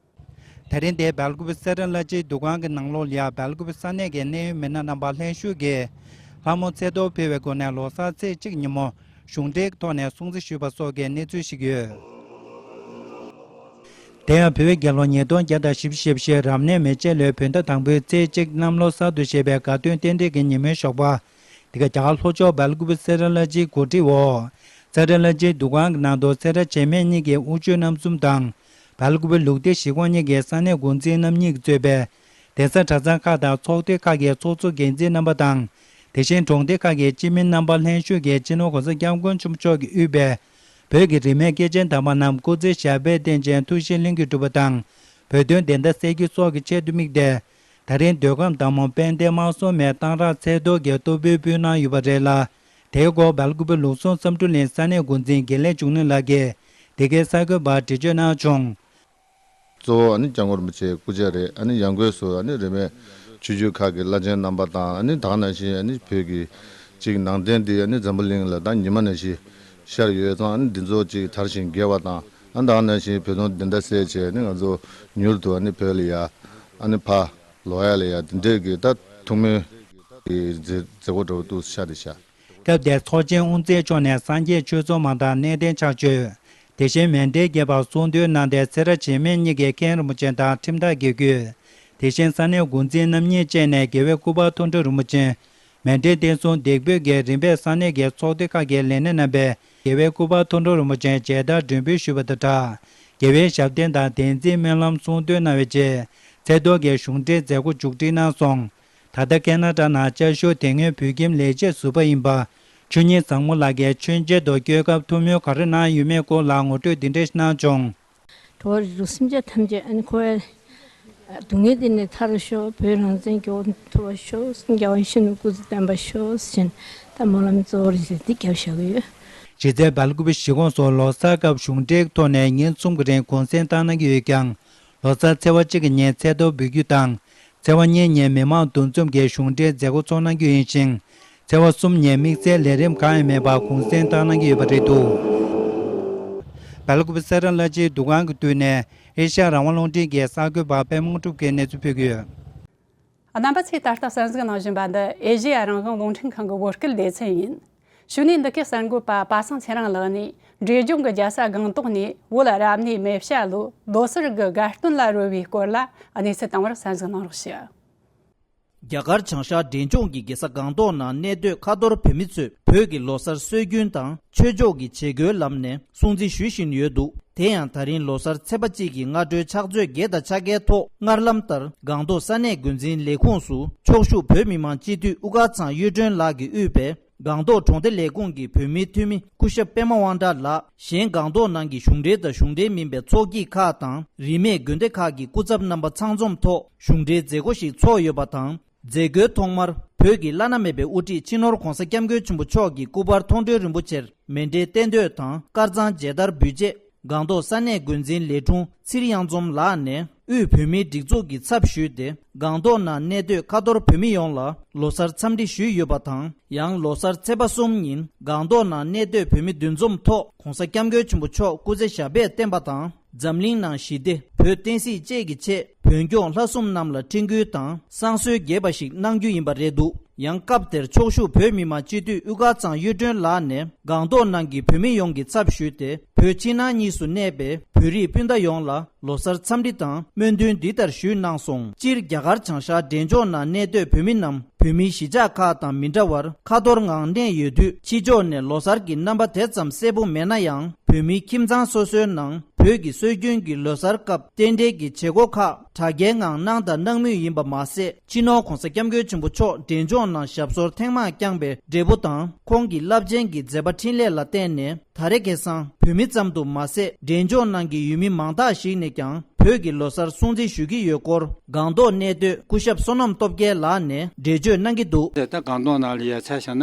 དེ་རིང་འདིར་སྦེལ་ཀོབ་སེ་ར་ལ་ཅིའི་འདུ་ཁང་གི་ནང་ལོགས་ལ་ཡ། སྦེལ་ཀོབ་ས་གནས་ཀྱི་གནད་ཡོད་མི་སྣ་རྣམ་པ་ལྷན་ཞུགས་ཀྱིས་ལྷ་མོ་ཚེས་གཏོར་ཕུལ་བའི་སྒོ་ནས་ལོ་གསར་ཚེས་གཅིག་ཉིན་མོ་གཞུང་འབྲེལ་ཐོག་ནས་སྲུང་བརྩི་ཞུས་པ་སོགས་ཀྱི་གནས་ཚུལ་ཞིག་ཡོད། དེ་ཡང་བོད་རྒྱལ་ལོ་ཉིས་སྟོང་བརྒྱ་དང་བཞི་བཅུ་ཞེ་བཞི་རབ་གནས་མེ་བྱ་ལོའི་བོད་ཟླ་དང་པོའི་ཚེས་གཅིག་གནམ་ལོ་གསར་དུ་བཞད་པའི་དགའ་སྟོན་རྟེན་འབྲེལ་གྱི་ཉིན་མོའི་ཞོགས་པ། འདི་ག་རྒྱ་གར་ལྷོ་ཕྱོགས་སྦེལ་ཀོབ་སེ་ར་ལ་ཅིའི་གོ་སྒྲིག་འོག་སེ་ར་ལ་ཅིའི་འདུ་ཁང་གི་ནང་དུ་སེ་ར་བྱེས་སྨད་གཉིས་ཀྱི་དབུ་ཆོས་རྣམ་གསུམ་དང་། སྦེལ་ཀོབ་ལུགས་བདེ་གཞིས་ཁོངས་གཉིས་ཀྱི་ས་གནས་འགོ་འཛིན་རྣམ་གཉིས་ཀྱིས་གཙོས་པའི་གདན་ས་གྲྭ་ཚང་ཁག་དང་ཚོགས་སྡེ་ཁག་གི་ཚོགས་གཙོ་འགན་འཛིན་རྣམ་པ་དང་། དེ་བཞིན་གྲོང་སྡེ་ཁག་གི་སྤྱི་མི་རྣམ་པ་ལྷན་ཞུགས་ཀྱིས་སྤྱི་ནོར་༸གོང་ས་༸སྐྱབས་མགོན་ཆེན་པོ་མཆོག་གིས་དབུས་པའི་བོད་ཀྱི་རིས་མེད་སྐྱེས་ཆེན་དམ་པ་རྣམས་སྐུ་ཚེ་ཞབས་པད་བརྟན་ཅིང་ཐུགས་བཞེད་ལྷུན་གྱིས་གྲུབ་པ་དང་། བོད་དོན་བདེན་མཐའ་གསལ་རྒྱུ་སོགས་ཀྱི་ཆེད་དུ་དམིགས་ཏེ། ད་རིང་མདོ་ཁམས་མདའ་མོ་དཔལ་ལྡན་དམར་སྲུང་མའི་གཏང་རག་ཚེས་གཏོར་གྱི་གཏོར་འབུལ་ཕུལ་གནང་ཡོད་པ་རེད་ལ། དེའི་སྐོར་སྦེལ་ཀོབ་ལུགས་ཟུང་བསམ་འགྲུབ་གླིང་ས་གནས་འགོ་འཛིན་དགེ་ལེགས་འབྱུང་གནས་ལགས་ཀྱིས་འདི་གའི་གསར་འགོད་པར་འགྲེལ་བརྗོད་གནང་བྱུང་། གཙོ་བོ་ཨ་ནི་སྐྱབས་མགོན་རིན་པོ་ཆེའི་སྐུ་ཕྱྭ་རེད། ཨ་ནི་ཡང་སྒོས་སུ་ཨ་ནི་རིས་མེད་ཆོས་བརྒྱུད་ཁག་གི་བླ་ཆེན་རྣམ་པ་དང་། ཨ་ནི་ད་ག་ནང་བཞིན་ཨ་ནི་བོད་ཀྱི་གཅིག་ནང་བསྟན་འདི་ཨ་ནི་འཛམ་བུ་གླིང་ལ་ད་ཉི་མ་ནང་བཞིན་ཤར་ཡོད་ཙང་། ཨ་ནི་འདི་ཚོ་གཅིག་དར་ཞིང་རྒྱས་པ་དང་། ཨ་ནི་ད་ག་ནང་བཞིན་བོད་དོན་བདེན་མཐའ་གསལ་བྱས་ནས་ང་ཚོ་མྱུར་དུ་ཨ་ནི་བོད་ལ་ཡ་ཨ་ནི་ཕར་ལོག་ཡ་ལ་ཡ་འདི་འདྲས་ཀྱི་ད་ཐུགས་སྨོན་གྱི་མཛད་མཛད་སྒོ་འདྲ་བོ་འདུག་ཤག་རེད་ཤག་སྐབས་དེར་ཚོགས་ཆེན་དབུ་མཛད་མཆོག་ནས་སངས་རྒྱས་ཆོས་ཚོགས་མང་དང་གནས་བརྟན་ཕྱག་མཆོད། དེ་བཞིན་མཎྜལ་རྒྱས་པར་གསུང་འདོན་གནང་སྟེ། སེ་ར་བྱེས་སྨད་གཉིས་ཀྱི་མཁན་རིན་པོ་ཆེ་དང་ཁྲིམས་བདག་དགེ་བསྐོས། དེ་བཞིན་ས་གནས་འགོ་འཛིན་རྣམ་གཉིས་བཅས་ནས་རྒྱལ་བའི་སྐུ་པར་མཐོང་གྲོལ་རིན་པོ་ཆེ། མཎྜལ་རྟེན་གསུམ་འདེགས་འབུལ་གྱིས་རིམ་པས་ས་གནས་ཀྱི་ཚོགས་སྡེ་ཁག་གི་ལས་སྣེ་རྣམ་པས་རྒྱལ་བའི་སྐུ་པར་མཐོང་གྲོལ་རིན་པོ་ཆེར་མཇལ་དར་སྒྲོན་འབུལ་ཞུས་པ་དང་སྦྲགས། རྒྱལ་བའི་ཞབས་བརྟན་དང་བདེན་ཚིག་སྨོན་ལམ་གསུང་འདོན་གནང་བའི་རྗེས། ཚེས་གཏོར་གྱི་གཞུང་འབྲེལ་མཛད་སྒོ་མཇུག་སྒྲིལ་གནང་སོང་། ད་ལྟ་ཁེ་ན་ཌ་ནང་བཅའ་བཞུགས་དེ་སྔོན་བོད་ཁྱིམ་ལས་བྱེད་ཟུར་པ་ཡིན་པ་ཆོས་ཉིད་བཟང་མོ་ལགས་ཀྱིས་མཆོད་མཇལ་དུ་བསྐྱོད་སྐབས་ཐུགས་སྨོན་ག་རེ་གནང་ཡོད་མེད་སྐོར་ལ་ངོ་སྤྲོད་འདི་འདྲ་ཞིག་གནང་བྱུང་། འགྲོ་བ་རིགས་དྲུག་སེམས་ཅན་ཐམས་ཅད་ཨ་ནི་འཁོར་བའི་སྡུག་བསྔལ་འདི་ནས་ཐར་ཤོག་བོད་རང་བཙན་རྒྱལ་བ་ཐོབ་པར་ཤོག་སེམས་རྒྱལ་བ་ཡིད་བཞིན་ནོར་བུ་སྐུ་ཚེ་བརྟན་པར་ཤོག་ཟེར་ནས་ད་སྨོན་ལམ་གཙོ་བོ་རེད་ཟེར་འདི་བརྒྱབ་བཞག་གི་ཡོད། གཞི་རྩའི་སྦེལ་ཀོབ་གཞིས་ཁོངས་སུ་ལོ་གསར་སྐབས་གཞུང་འབྲེལ་ཐོག་ནས་ཉིན་གསུམ་གྱི་རིང་གུང་སེང་བཏང་གནང་གི་ཡོད་ཀྱང་། ལོ་གསར་ཚེས་པ་གཅིག་གི་ཉིན་ཚེས་གཏོར་འབུལ་རྒྱུ་དང་། ཚེས་པ་གཉིས་ཉིན་མི་མང་འདུ་འཛོམས་ཀྱི་གཞུང་འབྲེལ་མཛད་སྒོ་ཚོགས་གནང་རྒྱུ་ཡིན་ཞིང་། ཚེས་པ་གསུམ་ཉིན་དམིགས་བསལ་ལས་རིམ་གང་ཡང་མེད་པར་གུང་སེང་བཏང་གནང་གི་ཡོད་པ་རེད་འདུག་སྦེལ་ཀོབ་སེ་ར་ལ་ཅིའི་འདུ་ཁང་གི་མདུན་ནས་ཨེ་ཤ་ཡ་རང་དབང་རླུང་འཕྲིན་གྱི་གསར་འགོད་པ་པད་མ་དངོས་གྲུབ་ཀྱིས་གནས་ཚུལ་ཕུལ་གྱི་ཡོད། རྣམ་པ་ཚོས་ད་ལྟ་གསན་གཟིགས་གནང་བཞིན་པ་འདི་ཨེ་ཤེ་ཡ་རང་དབང་རླུང་འཕྲིན་ཁང་གི་བོད་སྐད་སྡེ་ཚན་ཡིན། གཞུག་ནས་འདི་གའི་གསར་འགོད་པ་པ་སངས་ཚེ་རིང་ལགས་ནས་འབྲས་ལྗོངས་ཀྱི་རྒྱལ་ས་སྒང་ཏོག་ནས་བོད་རབ་གནས་མེ་བྱ་ལོ་ལོ་གསར་གྱི་དགའ་སྟོན་ལ་རོལ་བའི་སྐོར་ལ་གནས་ཚུལ་བཏང་བར་གསན་གཟིགས་གནང་རོགས་ཞུ། རྒྱ་གར་བྱང་ཤར་འབྲས་ལྗོངས་ཀྱི་རྒྱལ་ས་སྒང་ཏོག་ནང་གནས་སྡོད་ཁ་ཐོར་བོད་མི་ཚོས་བོད་ཀྱི་ལོ་གསར་སྲོལ་རྒྱུན་དང་ཆོས་ཕྱོགས་ཀྱི་བྱེད་སྒོའི་ལམ་ནས་སྲུང་བརྩི་ཞུ་བཞིན་ཡོད་འདུག་དེ་ཡང་ད་རིང་ལོ་གསར་ཚེས་པ་གཅིག་གི་སྔ་དྲོའི་ཕྱག་ཚོད་བརྒྱད་དང་ཕྱེད་ཀའི་ཐོག་སྔར་ལམ་ལྟར་སྒང་ཏོག་ས་གནས་འགོ་འཛིན་ལས་ཁུངས་སུ་ཕྱོགས་བཞུགས་བོད་མི་མང་སྤྱི་འཐུས་དབུ་དཀར་ཚང་གཡུ་སྒྲོན་ལགས་ཀྱིས་དབུས་པའི་སྒང་ཏོག་གྲོང་སྡེ་ལས་ཁུངས་ཀྱི་བོད་མིའི་འཐུས་མི་སྐུ་ཞབས་པད་མ་དབང་གྲགས་ལགས། གཞན་སྒང་ཏོག་ནང་གི་གཞུང་འབྲེལ་དང་གཞུང་འབྲེལ་མིན་པའི་ཚོགས་སྐྱིད་ཁག་དང་རིས་མེད་དགོན་སྡེ་ཁག་གི་སྐུ་ཚབ་རྣམ་པ་ཚང་འཛོམས་ཐོག་གཞུང་འབྲེལ་མཛད་སྒོ་ཞིག་ཚོགས་ཡོད་པ་དང་། མཛད་སྒོའི་ཐོག་མར་བོད་ཀྱི་བླ་ན་མེད་པའི་དབུ་ཁྲིད་སྤྱི་ནོར་༸གོང་ས་༸སྐྱབས་མགོན་ཆེན་པོ་མཆོག་གི་སྐུ་པར་མཐོང་གྲོལ་རིན་པོ་ཆེར་མཎྜལ་རྟེན་མདོས་དང་དཀར་གཙང་མཇལ་དར་འབུལ་རྗེས། སྒང་ཏོག་ས་གནས་འགོ་འཛིན་ལས་དྲུང་ཚེ་རིང་གཡང་འཛོམས་ལགས་ནས་དབུས་བོད་མིའི་སྒྲིག་འཛུགས་ཀྱི་ཚབ་ཞུས་ཏེ། སྒང་ཏོག་ནང་གནས་སྡོད་ཁ་ཐོར་བོད་མི་ཡོངས་ལ་ལོ་གསར་འཚམས་འདྲི་ཞུས་ཡོད་པ་དང་། ཡང་ལོ་གསར་ཚེས་པ་གསུམ་ཉིན་སྒང་ཏོག་ནང་གནས་སྡོད་བོད་མི་འདུ་འཛོམས་ཐོག་༸གོང་ས་༸སྐྱབས་མགོན་ཆེན་པོ་མཆོག་སྐུ་ཚེ་ཞབས་པད་བརྟན་པ་དང་། འཛམ་གླིང་ནང་ཞི་བདེ། བོད་བསྟན་སྲིད་བཅས་ཀྱི་ཆེད་བོད་སྐྱོང་ལྷ་སྲུང་རྣམས་ལ་འཕྲིན་བསྐུལ་དང་བསང་གསོལ་རྒྱས་པ་ཞིག་གནང་རྒྱུ་ཡིན་པ་རེད་འདུག་ཡང་སྐབས་དེར་ཕྱོགས་བཞུགས་བོད་མི་མང་སྤྱི་འཐུས་དབུ་དཀར་ཚང་གཡུ་སྒྲོན་ལགས་ནས་སྒང་ཏོག་ནང་གི་བོད་མི་ཡོངས་ཀྱི་ཚབ་ཞུས་ཏེ། བོད་ཕྱི་ནང་གཉིས་སུ་གནས་པའི་བོད་རིགས་སྤུན་ཟླ་ཡོངས་ལ་ལོ་གསར་འཚམས་འདྲི་དང་སྨོན་འདུན་འདི་ལྟར་ཞུས་གནང་སོང་། སྤྱིར་རྒྱ་གར་བྱང་ཤར་འབྲས་ལྗོངས་ནང་གནས་སྡོད་བོད་མི་རྣམས་བོད་མིའི་གཞིས་ཆགས་ཁག་དང་མི་འདྲ་བར་ཁ་ཐོར་ངང་གནས་ཡོད་དུས། ཕྱི་ཕྱོགས་ནས་ལོ་གསར་གྱི་རྣམ་པ་དེ་ཙམ་གསལ་པོ་མེད་ན་ཡང་། བོད་མིའི་ཁྱིམ་ཚང་སོ་སོའི་ནང་བོད་ཀྱི་སྲོལ་རྒྱུན་གྱི་ལོ་གསར་སྐབས་རྟེན་འབྲེལ་གྱི་བྱེད་སྒོ་ཁག་དྲ་རྒྱའི་ངང་གནང་དང་གནང་མུས་ཡིན་པ་མ་ཟད། སྤྱི་ནོར་༸གོང་ས་༸སྐྱབས་མགོན་ཆེན་པོ་མཆོག་འབྲས་ལྗོངས་ནང་ཞབས་སོར་ཐེངས་མང་བསྐྱངས་པའི་འབྲས་བུ་དང་། ཁོང་གི་རླབས་ཆེན་གྱི་མཛད་པ་འཕྲིན་ལས་ལ་བརྟེན་ནས། ད་རེས་ཁ་སང་བོད་མི་ཙམ་དུ་མ་ཟད། འབྲས་ལྗོངས་ནང་གི་ཡུལ་མི་མང་དག་ཞིག་ནས་ཀྱང་བོད་ཀྱི་ལོ་གསར་སྲུང་བརྩི་ཞུ་གི་ཡོད་སྐོར། སྒང་ཏོག་གནས་སྡོད་སྐུ་ཞབས་བསོད་ནམས་སྟོབས་རྒྱལ་ལགས་ནས་འགྲེལ་བརྗོད་གནང་གི་འདུག། ད་སྒང་ཏོག་ནང་ལ་ཡ་ཆ་བཞག་ན་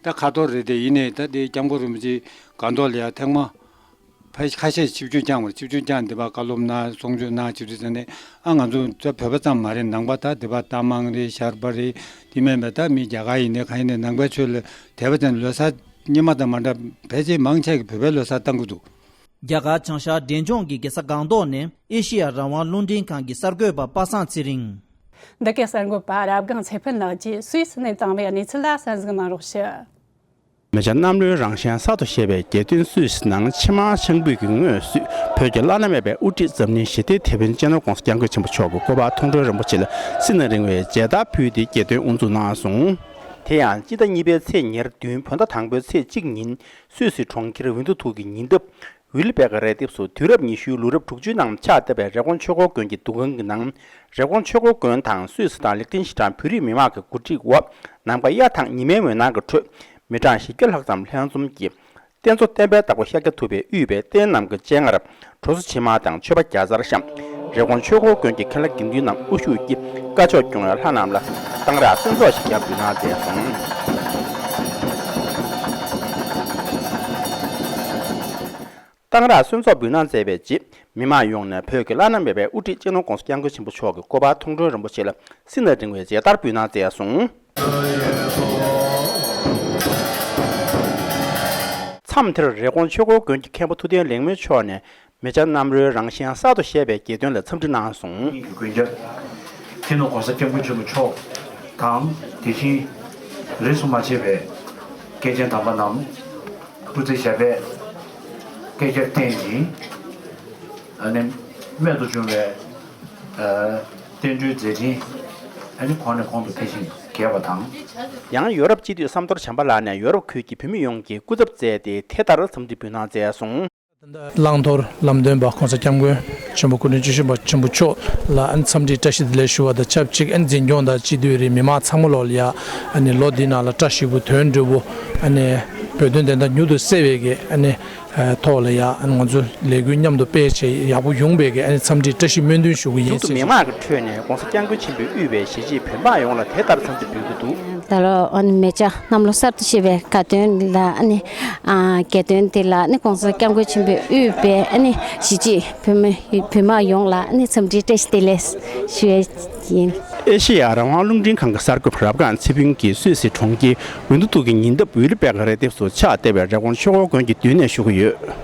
ད་ཁ་ཐོར་རེད་དེ། ཡིན་ནའི་ད་དེ་སྐྱབས་མགོན་རིན་པོ་ཆེ་སྒང་ཏོག་ལ་ཡ་ཐེངས་མ་ཕ་ཁ་ཤས་ཆིབས་བསྒྱུར་བསྐྱངས་པ་རེད། ཆིབས་བསྒྱུར་བསྐྱངས་འདི་པ་བཀའ་སློབ་གནང་། གསུང་ཆོས་གནང་། ཆིབས་བསྒྱུར་ཟེར་ནས་ཨ་ང་ཚོ་ད་བོད་པ་ཙམ་མ་རེད། ནང་པ་ད་འདི་པ་རྟ་མང་རེད། ཤར་པ་རེད། དེ་མིན་པ་ད་མི་རྒྱ་གར་ཡིན་ནའི་གང་ཡིན་ནའི་ནང་པའི་ཆོས་ལ་དད་པ་ཅན་ལོ་གསར་སྔོན་མ་དང་མ་འདྲ་བ་ཕལ་ཆེར་མང་ཆེ་གིས་བོད་པའི་ལོ་གསར་བཏང་གི་འདུག། རྒྱ་གར་བྱང་ཤར་འབྲས་ལྗོངས་ཀྱི་རྒྱལ་ས་སྒང་ཏོག་ནས་ཨེ་ཤེ་ཡ་རང་དབང་རླུང་འཕྲིན་ཁང་གི་གསར་འགོད་པ་པ་སངས་ཚེ་རིང་། འདི་གའི་གསར་འགོད་པ་རབ་སྒང་ཚེ་ཕུན་ལགས་ཀྱིས་སུད་སི་ནས་བཏང་བའི་གནས་ཚུལ་ལ་གསན་གཟིགས་གནང་རོགས་ཞུ། མེ་བྱ་གནམ་ལོའི་རང་བཞིན་གསར་དུ་བཤད་པའི་རྒྱལ་སྟོན་སུད་སི་ནང་ཕྱི་མ་ཆང་ཕུད་ཀྱི་སྔོན་སུད་བོད་ཀྱི་བླ་ན་མེད་པའི་དབུ་ཁྲིད་འཛམ་གླིང་ཞི་བདེའི་དེད་དཔོན་སྤྱི་ནོར་༸གོང་ས་༸སྐྱབས་མགོན་ཆེན་པོ་མཆོག་གི་སྐུ་པར་མཐོང་གྲོལ་རིན་པོ་ཆེ་ལ་སྲིད་ན་རིང་བའི་མཇལ་དར་ཕུལ་ཏེ་རྒྱལ་སྟོན་དབུ་འཛུགས་གནང་སོང་། དེ་ཡང་སྤྱི་ཟླ་གཉིས་པའི་ཚེས་ཉེར་བདུན་བོད་ཟླ་དང་པོའི་ཚེས་གཅིག་ཉིན་སུད་སི་གྲོང་ཁྱེར་ཝིན་ཏུ་ཐུག་གི་ཉེ་འདབས་ཝིལ་པེ་ཀ་རེ་ཏིབ་སུ་དུས་རབས་ཉི་ཤུའི་ལོ་རབས་དྲུག་ཅུའི་ནང་ཕྱག་བཏབ་པའི་རི་ཀོན་ཆོས་འཁོར་དགོན་གྱི་འདུ་ཁང་གི་ནང་། རི་ཀོན་ཆོས་འཁོར་དགོན་དང་སུད་སི་དང་ལིག་ཏེན་ཤི་ཏན་བོད་རིགས་མི་མང་གི་གོ་སྒྲིག་འོག་ནམ་མཁའ་གཡའ་དང་ཉི་མའི་འོད་སྣང་གི་ཁྲོད། མི་གྲངས་བཞི་བརྒྱ་ལྷག་ཙམ་ལྷན་འཛོམས་ཀྱིས། རྟེན་གཙོ་བསྟན་པའི་བདག་པོ་ཤཱཀྱ་ཐུབ་པས་དབུས་པའི་རྟེན་རྣམས་ཀྱི་སྤྱན་སྔར། གྲོ་སོ་ཕྱེ་མར་དང་མཆོད་པ་བརྒྱ་རྩར་བཤམས། རི་ཀོན་ཆོས་འཁོར་དགོན་གྱི་མཁན་བླ་དགེ་འདུན་རྣམས་དབུ་བཞུགས་ཀྱིས་བཀའ་ཆོས་སྐྱོང་བའི་ལྷ་རྣམས་ལ་གཏང་རག་གསོལ་ཚོགས་ཤིག་ཀྱང་འབུལ་གནང་མཛད་སོང་། གཏང་རག་གསོལ་ཚོགས་འབུལ་གནང་མཛད་པའི་རྗེས། མི་མང་ཡོངས་ནས་བོད་ཀྱི་བླ་ན་མེད་པའི་དབུ་ཁྲིད་སྤྱི་ནོར་༸གོང་ས་༸སྐྱབས་མགོན་ཆེན་པོ་མཆོག་གི་སྐུ་པར་མཐོང་གྲོལ་རིན་པོ་ཆེ་ལ་སྲིད་ན་རིང་བའི་མཇལ་དར་འབུལ་གནང་མཛད་སོང་། མཚམས་དེར་རི་ཀོན་ཆོས་འཁོར་དགོན་གྱི་མཁན་པོ་ཐུབ་བསྟན་ལེགས་སྨོན་མཆོག་ནས་མེ་བྱ་གནམ་ལོའི་རང་བཞིན་གསར་དུ་བཤད་པའི་རྒྱལ་སྟོན་ལ་འཚམས་འདྲི་གནང་སོང་། ཉིད་ཀྱི་མགོན་སྐྱབས་སྤྱི་ནོར་༸གོང་ས་༸སྐྱབས་མགོན་ཆེན་པོ་མཆོག་དང་། དེ་བཞིན་རིས་སུ་མ་ཆད་པའི་སྐྱེས་ཆེན་དམ་པ་རྣམས་སྐུ་ཚེ་ཞབས་པད་བསྐལ་བརྒྱར་བརྟན་ཅིང་། ཨ་ནི་རྨད་དུ་བྱུང་བའི་ཨ་བསྟན་འགྲོའི་མཛད་འཕྲིན་ཨ་ནི་གོང་ནས་གོང་དུ་འཕེལ་ཞིང་རྒྱས་པ་དང་། ཡང་ཡོ་རོབ་སྤྱི་འཐུས་བསམ་མདོ་བྱམས་པ་ལགས་ནས་ཡོ་རོབ་ཁུལ་གྱི་བོད་མི་ཡོངས་ཀྱི་སྐུ་ཚབ་མཛད་དེ་དེ་ལྟར་འཚམས་འདྲི་འབུལ་གནང་མཛད་སོང་། བླང་དོར་ལམ་སྟོན་པ་༸གོང་ས་༸སྐྱབས་མགོན་ཆེན་པོ་སྐུ་ཕྲེང་བཅུ་བཞི་པ་ཆེན་པོ་མཆོག་ལ་ཨ་ནི་འཚམས་འདྲིའི་བཀྲ་ཤིས་བདེ་ལེགས་ཞུ་བ་དང་ཆབས་ཅིག་ཨ་ནི་འཛིན་སྐྱོང་དང་སྤྱི་འཐུས་རེད། མི་མང་ཚང་མ་ལོག་ལ་ཡ་ཨ་ནི་ལོ་འདི་ནང་ལ་བཀྲ་ཤིས་པོ་དོན་འགྲུབ་པོ་ཨ་ནི་བོད་དོན་བདེན་མཐའ་མྱུར་དུ་གསལ་བའི་གི་ཨ་ནི་ཐོག་ལ་ཡ་ཨ་ནི་ང་ཚོ་ལས་འགུལ་མཉམ་དུ་སྤེལ་བྱས་ཡག་པོ་ཡོང་བའི་གི་ཨ་ནི་འཚམས་འདྲིའི་བཀྲ་ཤིས་སྨོན་འདུན་ཞུ་གི་ཡིན་མཇུག་ཏུ་ཟེར། མི་མང་གི་ཁྲོད་ནས་༸གོང་ས་༸སྐྱབས་མགོན་ཆེན་པོས་དབུས་པའི་གཞིས་བྱེས་བོད་འབངས་ཡོངས་ལ་དེ་ལྟར་འཚམས་འདྲི་འབུལ་གྱི་འདུག། ད་ལོ་ཨ་ནི་མེ་བྱ་གནམ་ལོ་གསར་དུ་བཞད་པའི་དགའ་སྟོན་ལ་ཨ་ནི་ཨ་རྒྱལ་སྟོན་དེ་ལ་ཨ་ནི་༸གོང་ས་༸སྐྱབས་མགོན་ཆེན་པོས་དབུས་པའི་ཨ་ནི་གཞིས་བྱེས་བོད་མི་བོད་དམངས་ཡོངས་ལ་ཨ་ནི་འཚམས་འདྲིའི་བཀྲ་ཤིས་བདེ་ལེགས་ཞུ་ཡས་ཡིན། ཨེ་ཤེ་ཡ་རང་དབང་རླུང་འཕྲིན་ཁང་གི་གསར་འགོད་པ་རབ་སྒང་ཚེ་ཕུན་གྱིས་སུད་སི་གྲོང་ཁྱེར་ཝིན་ཏུ་ཐུག་གི་ཉེ་འདབས་ཝིལ་པེ་ཀ་རེ་ཏིབ་སུ་ཕྱག་བཏབ་པའི་རི་ཀོན་ཆོས་འཁོར་དགོན་གྱི་མདུན་ནས་ཞུ་གི་ཡོད།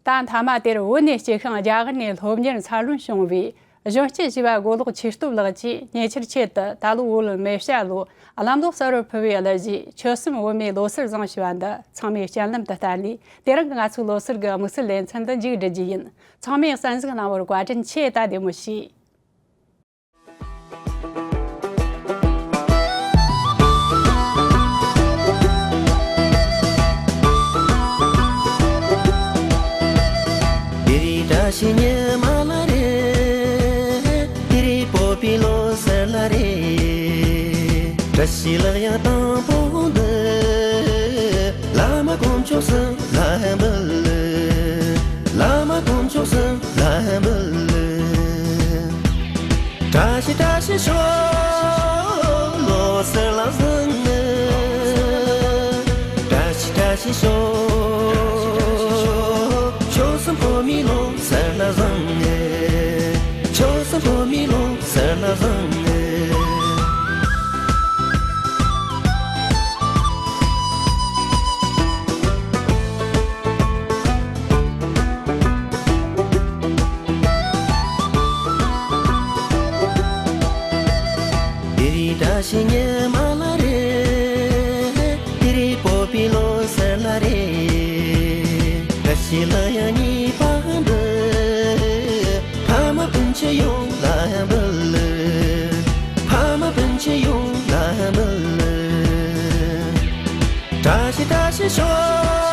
ད་མཐའ་མ་དེར་བོད་ནས་སྐྱེས་ཤིང་རྒྱ་གར་ནས་སློབ་གཉེར་འཚར་ལོངས་བྱུང་བའི་གཞོན་སྐྱེས་བྱིས་པ་མགོ་ལོག་ཆོས་སྟོབས་ལགས་ཀྱིས་ཉེ་ཆར་ཆེད་དུ་ད་ལོ་བོད་མེ་བྱ་ལོ་བླ་མ་ལོ་གསར་བར་ཕུལ་བའི་གླུ་གཞས་ཆོལ་གསུམ་བོད་མིའི་ལོ་གསར་བཟང་ཞུ་བ་འདི་ཚང་མས་སྤྱན་ལམ་དུ་བསྟར་ནས། དེ་རིང་གི་ང་ཚོའི་ལོ་གསར་གྱི་དམིགས་བསལ་ལེ་ཚན་འདི་མཇུག་སྒྲིལ་རྒྱུ་ཡིན། ཚང་མས་གསན་གཟིགས་གནང་བར་བཀའ་དྲིན་ཆེ། ད་བདེ་མོ་བྱོས། དེ་རིང་བཀྲ་ཤིས་ཉི་མ་ལ་རེ། དེ་རིང་བོད་པའི་ལོ་གསར་ལ་རེ། བཀྲ་ཤིས་ལྷ་ཡག་དང་པོ་འདི། བླ་མ་དཀོན་མཆོག་གསུམ་ལ་འབུལ། བླ་མ་དཀོན་མཆོག་གསུམ་ལ་འབུལ། བཀྲ་ཤིས་བཀྲ་ཤིས་ཤོག། ལོ་གསར་ལ་བཟང་ངེ། བཀྲ་ཤིས་བཀྲ་ཤིས་ཤོག། ཆོལ་གསུམ་བོད་མི་ལོ་གསར་ལ་བཟང་ངེ། ཆོལ་གསུམ་བོད་མི་ལོ་གསར་ལ་བཟང་ངེ། དེ་རིང་བཀྲ་ཤིས་ཉི་མ་ལ་རེ། དེ་རིང་བོད་པའི་ལོ་གསར་ལ་རེ། བཀྲ་ཤིས་ལྷ་ཡག་གཉིས་པ་འདི། ཕ་མ་སྤུན་མཆེད་ཡོངས་ལ་འབུལ། ཕ་མ་སྤུན་མཆེད་ཡོངས་ལ་འབུལ། བཀྲ་ཤིས་བཀྲ་ཤིས་ཤོག།